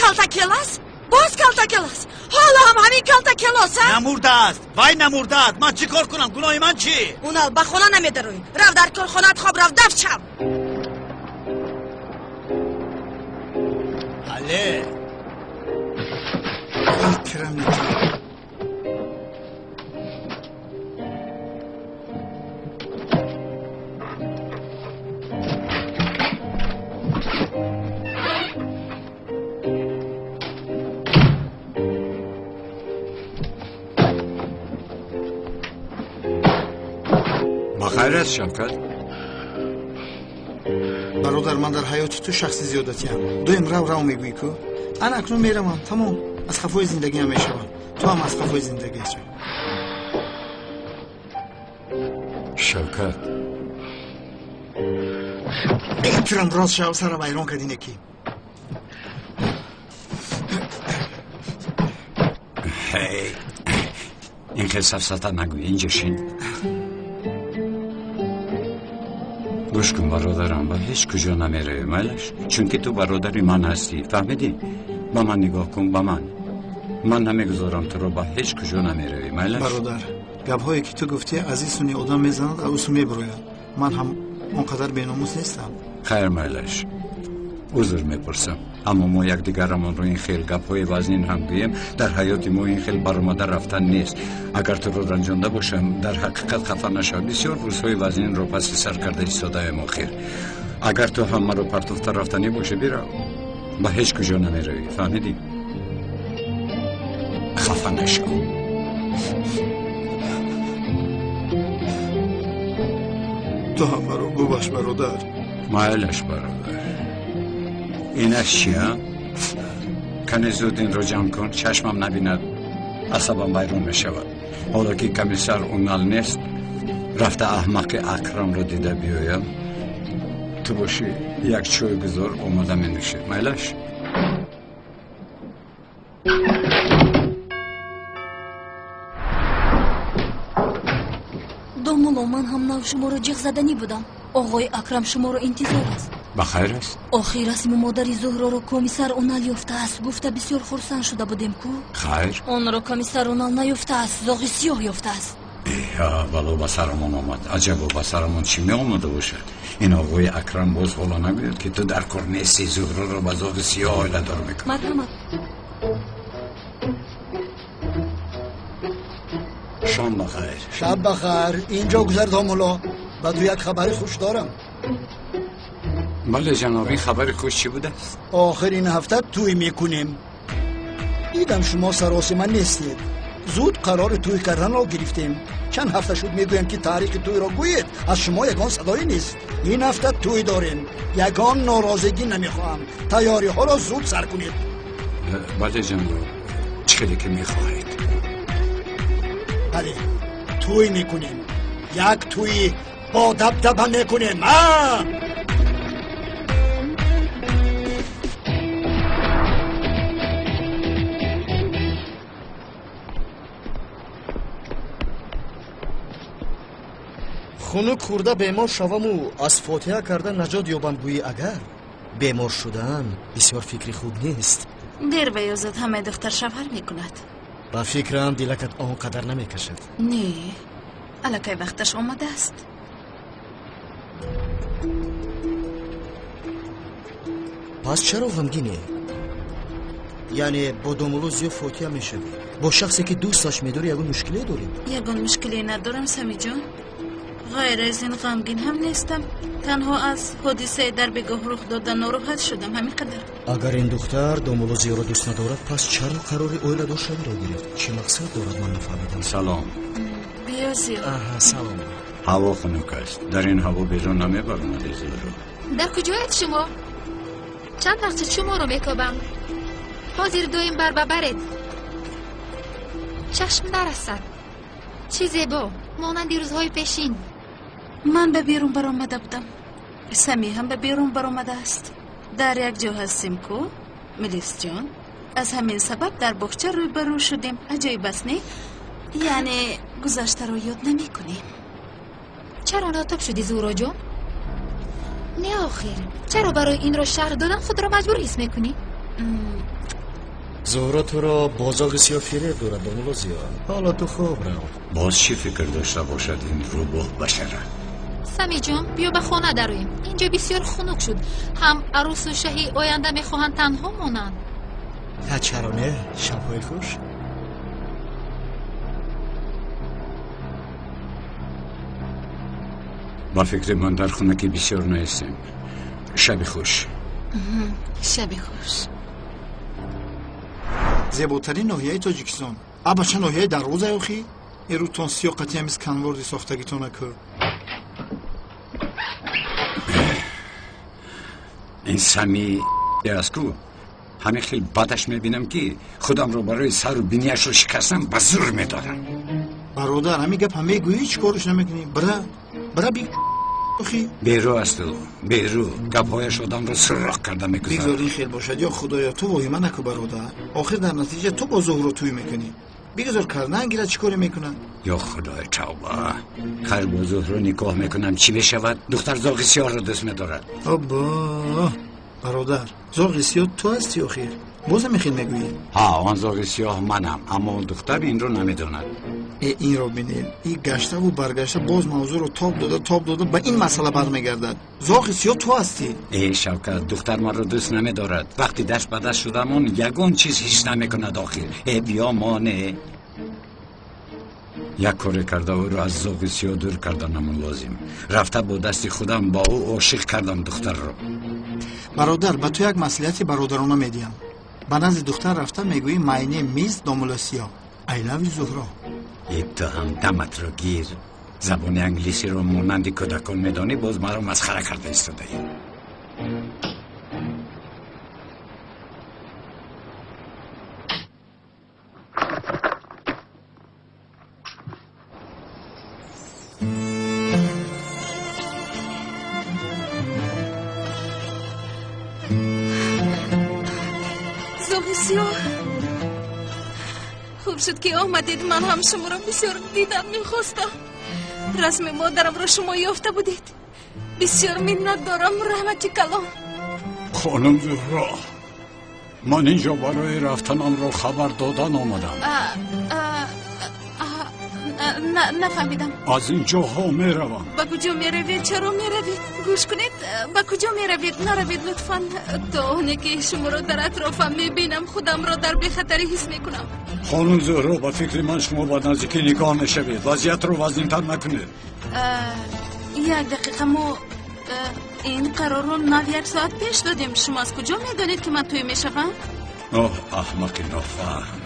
Калтакелас? Боз калтакелас? Ҳоло ҳам ҳамин калтакелос, а? Намурдааст, вай намурдааст. Ман чӣ кор кунам? Гуноҳи ман чӣ? Унал, ба хона намедароӣ. Рав дар корхонаат хоб рав, дафт шав. Але. Икрам. Бахайр аст, Шавкат? Бародар, ман дар ҳаёти ту шахси зиёдатиам. Дуюм рав рав мегӯӣ ку? Ана акнун меравам, тамом. Аз хафои зиндагиам мешавам. Ту ҳам аз хафои зиндагиат шав. Шавкат. Эҳтиром, рост шав, сара вайрон кардӣ неки. Ҳей, ин хел сафсата нагӯ, инҷа шин. Гӯш кун, бародарам, ба ҳеҷ куҷо намеравӣ, майлаш? Чунки ту бародари ман ҳастӣ, фаҳмидӣ? Ба ман нигоҳ кун, ба ман. Ман намегузорам туро, ба ҳеҷ куҷо намеравӣ, майлаш? Бародар, гапҳое ки ту гуфтӣ аз ин суни одам мезанад, аз ӯ су мебурояд. Ман ҳам он қадар беномус нестам. Хайр, майлаш, узр мепурсам, аммо мо якдигарамонро ин хел гапҳои вазнин ҳам гӯем, дар ҳаёти мо ин хел баромада рафтан нест. Агар туро ранҷонда бошам, дар ҳақиқат хафа нашав. Бисёр рӯзҳои вазнинро паси сар карда истодаем охир. Агар ту ҳам маро партофта рафтанӣ бошӣ, бирав. Ба ҳеҷ куҷо намеравӣ, фаҳмидӣ? Хафа нашав. Ту ҳам маро бубахш, бародар. Майлаш, бародар. Инаш чи, а? Кане зуд инро ҷамъ кун, чашмам набинад, асабам вайрон мешавад. Ҳоло ки комиссар Унал нест, рафта аҳмақи Акрамро дида биёям. Ту бошӣ, як чой гузор, омода менӯшӣ. Майлаш? Домулло, ман ҳам нав шуморо ҷиғ заданӣ будам. Оғои Акрам шуморо интизор аст. Ба хайр аст? Охир расму модари Зуҳроро комиссар Унал ёфтааст. Гуфта бисёр хурсанд шуда будем ку? Хайр. Онро комиссар Унал наёфтааст, зоғи сиёҳ ёфтааст. Эҳа, вало ба сарамон омад. Аҷабо, ба сарамон чӣ меомада бошад? Ин оғои Акрам боз ҳоло нагӯяд, ки ту дар кор нестӣ, Зуҳроро ба зоғи сиёҳ оиладор мекунӣ. Марҳамат. Шом бахайр. Шаб бахайр. Инҷо гузар, домулло. Ба ту як хабари хуш дорам. Бале, ҷаноб, ин хабари хуш чӣ будааст? Охир ин ҳафта тӯй мекунем. Дидам шумо саросима нестед. Зуд қарори тӯй карданро гирифтем. Чанд ҳафта шуд мегӯям, ки таърихи тӯйро гӯед, аз шумо ягон садое нест. Ин ҳафта тӯй дорем. Ягон норозигӣ намехоҳам. Тайёриҳоро зуд сар кунед. Бале, ҷаноб, чӣ хеле ки мехоҳед. Бале, тӯй мекунем. Як тӯи бо дабдаба мекунем. Хунук хӯрда бемор шаваму аз фотиҳа карда наҷот ёбам, гӯӣ агар бемор шудан бисёр фикри хуб нест. Дер ва ё зуд ҳамаи духтар шавҳар мекунад. Ба фикрам дилакат он қадар намекашад. Не, аллакай вақташ омадааст. Пас чаро ғамгинӣ? Яъне бо домулло Зиё фотиҳа мешавӣ? Бо шахсе ки дӯсташ медорӣ ягон мушкиле дорӣ? Ягон мушкиле надорам, Самиҷон. Ғайр аз ин ғамгин ҳам нестам. Танҳо аз ҳодисаи дар бегоҳ рух дода нороҳат шудам, ҳамин қадар. Агар ин духтар домулло Зиёро дӯст надорад, пас чаро қарори оиладор шавиро гирифт? Чӣ мақсад дорад, ман нафаҳмидам. Салом. Биё, Зиё. Аҳа, салом. Ҳаво хунук аст. Дар ин ҳаво берун намебаромадӣ, Зуҳро. Дар куҷоед шумо? Чанд вақт шуд шуморо мекобам. Ҳозир доим бар ба баред. Чашм нарасад. Чӣ зебо, монанди рӯзҳои пешин. Ман ба берун баромада будам. Самӣ ҳам ба берун баромадааст. Дар як ҷо ҳастем ку, Мелисҷон. Аз ҳамин сабаб дар боғча рӯбарӯ шудем. Аҷоиб аст, не? Яъне гузаштаро ёд намекунем. Чаро нотоб шудӣ, Зуҳроҷон? Не, охир, чаро барои инро шарҳ додан худро маҷбур ҳис мекунӣ? Зуҳро туро бо зоғи сиёҳ фиреб дорад, домулло Зиё. Ҳоло ту хоб рав. Боз чӣ фикр дошта бошад ин рӯбоҳ башара? Самиҷон, биё ба хона дароем. Инҷо бисёр хунук шуд. Ҳам арӯсу шаҳи оянда мехоҳанд танҳо монанд. Ҳа, чаро не? Шабҳои хуш. Ба фикри ман дар хунукӣ бисёр наистем. Шаби хуш. Шаби хуш. Зеботарин ноҳияи Тоҷикистон. Абача ноҳияи Дарвоза охи? Эрутон сиёқати ҳамиз канворди сохтагитона ку. Ин Сами аст ку. Ҳамин хел бадаш мебинам ки худамро барои сару бинияшро шикастам ба зур медорам. Бародар, ҳамин гап ҳам мегӯӣ, чӣ корш намекунӣ? Бира, бира би охи. Берӯ аст ӯ, берӯ. Гапҳояш одамро суроқ карда мегузарад. Бигзор ин хел бошад, ё Худоё, ту воҳима наку, бародар. Охир дар натиҷа ту бо Зуҳро тӯй мекунӣ. Бигзор кардан гирад, чӣ коре мекунад? Ё Худои тавба, хайр бо Зуҳро никоҳ мекунам, чӣ мешавад? Духтар зоғи сиёҳро дӯст медорад. Обо, бародар, зоғи сиёҳ ту ҳастӣ охир. Боз ҳамин хел мегӯӣ? Ҳа, он зоғи сиёҳ манам, аммо духтар инро намедонад. Э, инро бинед, и гаштаву баргашта боз мавзӯъро тоб дода, тоб дода ба ин масъала бармегардад. Зоғи сиёҳ ту ҳастӣ. Э, Шавкат, духтар маро дӯст намедорад. Вақти даст ба даст шудамон ягон чиз ҳис намекунад охир. Э, биё моне. Як коре карда ӯро аз зоғи сиёҳ дур карданамон лозим. Рафта бо дасти худам ба ӯ ошиқ кардам духтарро. Бародар, ба ту як маслиҳати бародарона медиҳам. Ба назди духтар рафта мегӯӣ my name is домулло Сиёҳ. I love you, Зуҳро. Э, ту ҳам даматро гир. Забони англисиро монанди кӯдакон медонӣ, боз маро масхара карда истодаӣ. Зоғи сиёҳ, хуб шуд ки омадед. Ман ҳам шуморо бисёр дидан мехостам. Расми модарамро шумо ёфта будед. Бисёр миннат дорам, раҳмати калон. Хонум Зуҳро, ман инҷо барои рафтанамро хабар додан омадам. Нафаҳмидам. Аз ин ҷоҳо меравам. Ба куҷо меравед? Чаро меравед? Гӯш кунед, ба куҷо меравед? Наравед лутфан. То оне ки шуморо дар атрофам мебинам, худамро дар бехатарӣ ҳис мекунам. Хонум Зуҳро, ба фикри ман шумо ба наздикӣ никоҳ мешавед. Вазъиятро вазнинтар накунед. Як дақиқа, мо ин қарорро нав як соат пеш додем. Шумо аз куҷо медонед ки ман тӯй мешавам? Оҳ, аҳмақи нофаҳм.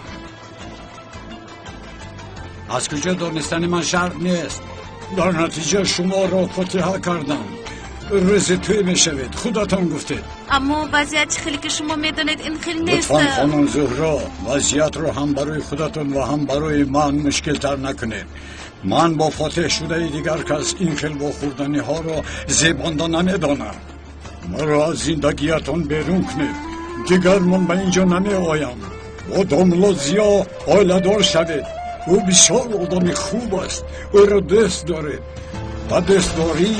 Аз куҷо донистани ман шарт нест. Дар натиҷа шуморо фотиҳа кардам. Рӯзи тӯй мешавед, худатон гуфтед. Аммо вазъият чӣ хеле ки шумо медонед ин хел нест. Лутфан хонум Зуҳро, вазъиятро ҳам барои худатон ва ҳам барои ман мушкилтар накунед. Ман бо фотиҳ шудаи дигар кас ин хел вохӯрданиҳоро зебонда намедонам. Маро аз зиндагиятон берун кунед. Дигар ман ба инҷо намеоям. Бо домулло Зиё оиладор шавед. Ӯ бисёр одами хуб аст. Ӯро дӯст доред. ва дӯстдорӣ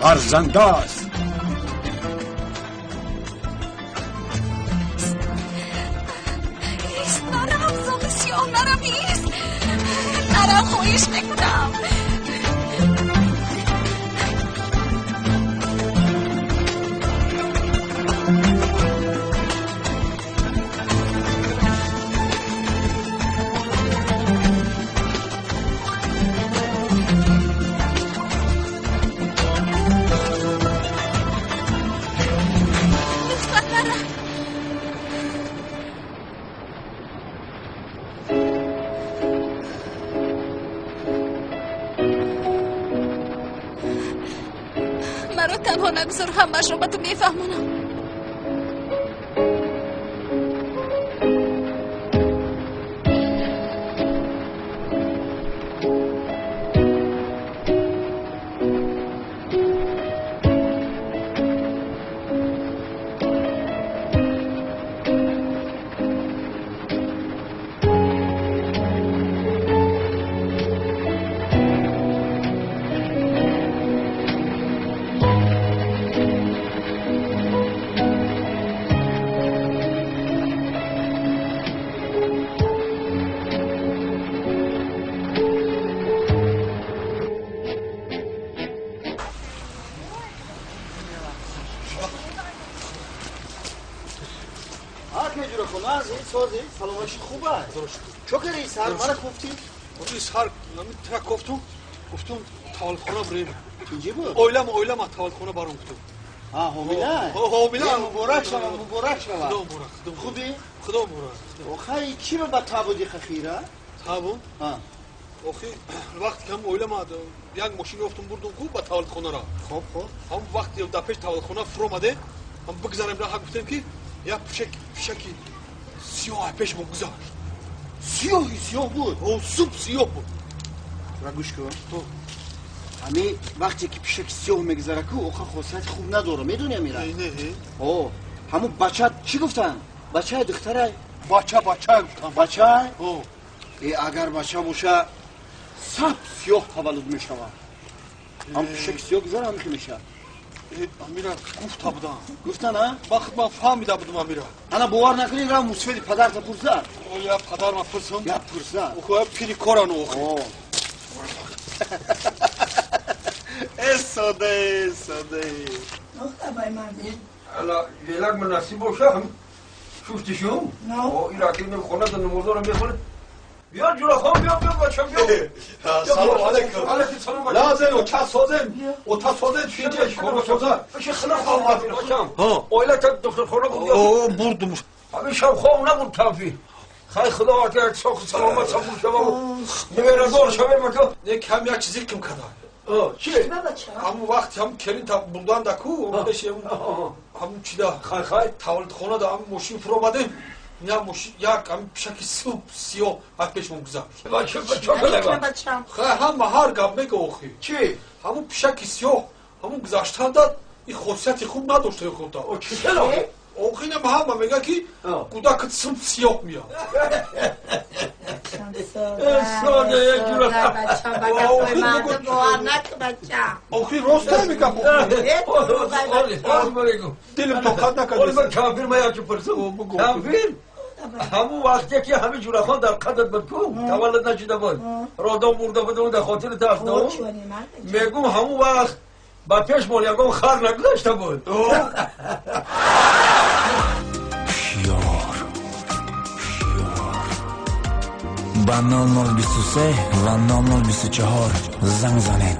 арзанда аст. Ист, нарав, зоғи сиёҳ, нарав, ист. Нарав, хоҳиш мекунам. Лутфан нарав. Маро танҳо нагузор, ҳамаашро ба ту мефаҳмонам. Гуфтум таваллудхона бирем. Ойлама, ойлама таваллудхона баром гуфтум. Ҳомила? Ҳомила. Муборак шава, муборак шава. Худо муборак. Хуби? Худо муборак. Охай чӣ ба табуди хахира? Табу? Охи вақте ки ҳам ойлама як мошин ёфтум бурдум ку ба таваллудхонара. Хоб, хоб. Ҳам вақте дар пеш таваллудхона фуромаде, ҳам бигзарем раҳа гуфтем ки як пишаки сиёҳ пеш мо гузашт. Сиёҳи сиёҳ буд? О, суб сиёҳ буд. Ра гӯш кун. Ами вақте ки пишаки сиёҳ мегузара ку, оха хосияти хуб надора, медони амира? Не. О, ҳамун бача чӣ гуфтанд? Бачаи духтарай? Бача, бача гуфтанд. Бача? О. Э, агар бача боша, саб сиёҳ таваллуд мешавад. Ҳам пишаки сиёҳ гузара ҳамихи мешавад. Амира гуфта будам. Гуфтан, а? Вақт ман фаҳмида будам амира. Ана бовар накунӣ, рав мусфеди падарта пурса. О, я падарма пурсам. Я пурса. Охо, пири корану охи. О. Соде, соде. Ала велак мунасиб бошам. Шуфтишум? О, ираки хона да намозора мехонад. Биё ҷурахон, биё, биё бачам, биё. Салом алейкум. Алейкум салом. Лазен, ота созен, ота созен, чиҷе, хона соза. Иши хила хом бачам. Ойла та духтархона буд. О, бурдум. Ҳамин шаб хом набуд тафи. Хай худо ака як сох саломат сабур шава. Неверадор шава мака. Не кам як чизи ким када. Чи? Ҳамун вақт ҳам келин та бурдан да ку, пеш ҳамун чида. Хай хай. Таваллудхона да ҳамун мошин фуромадем. Я мошин як ҳамун пишаки суб сиёҳ аз пешмон гузашт. Бача, бача калева. Хай ҳама ҳар гап мега охи. Чи? Ҳамун пишаки сиёҳ ҳамун гузаштан да и хосияти хуб надошта худта. О, чи кела? Охинам ҳама мега ки кӯдакат суб сиёҳ меяд. Охи рост мегап. Дилам тоқат накард. Кампир ма якчи пурсам. Кампир? Ҳамун вақте ки ҳамин ҷурахон дар қадат буд ку, таваллуд нашуда буд. Родом бурда будам дар хотири таст. Мегум ҳамун вақт ба пешмон ягон хар нагузашта буд. Ёр. Ба 0023 ва 0024 занг занед.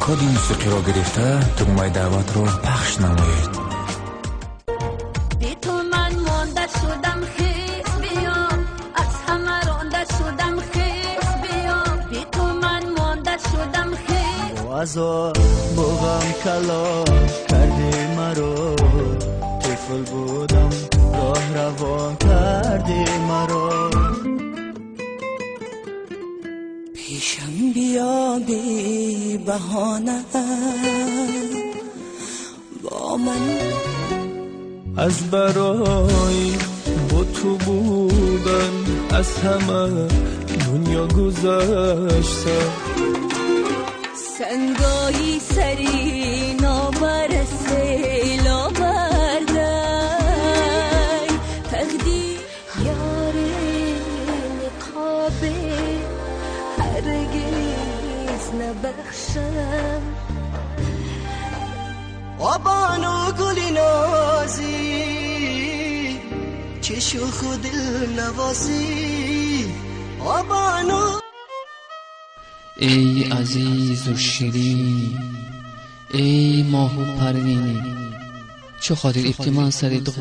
Коди мусиқиро гирифта тугмаи даъватро пахш намоед. Би ту ман монда шудам хис биё, аз ҳама ронда шудам хис биё, би ту ман монда шудам хис. Азоб бо ғам калон карди маро, тифл будам роҳ равон карди маро. Пешам биё бе баҳона бо ман. Аз барои бо ту будан аз ҳама дунё гузашта. بالای سری نابر سیل آورده. تقدیر یار نقاب هرگز نبخشم. آبانو گلی نازی چه شوخ و دل نوازی آبانو. ای عزیز و شیرین، ای ماه و پروین، چه خاطر ابتمان سر دو.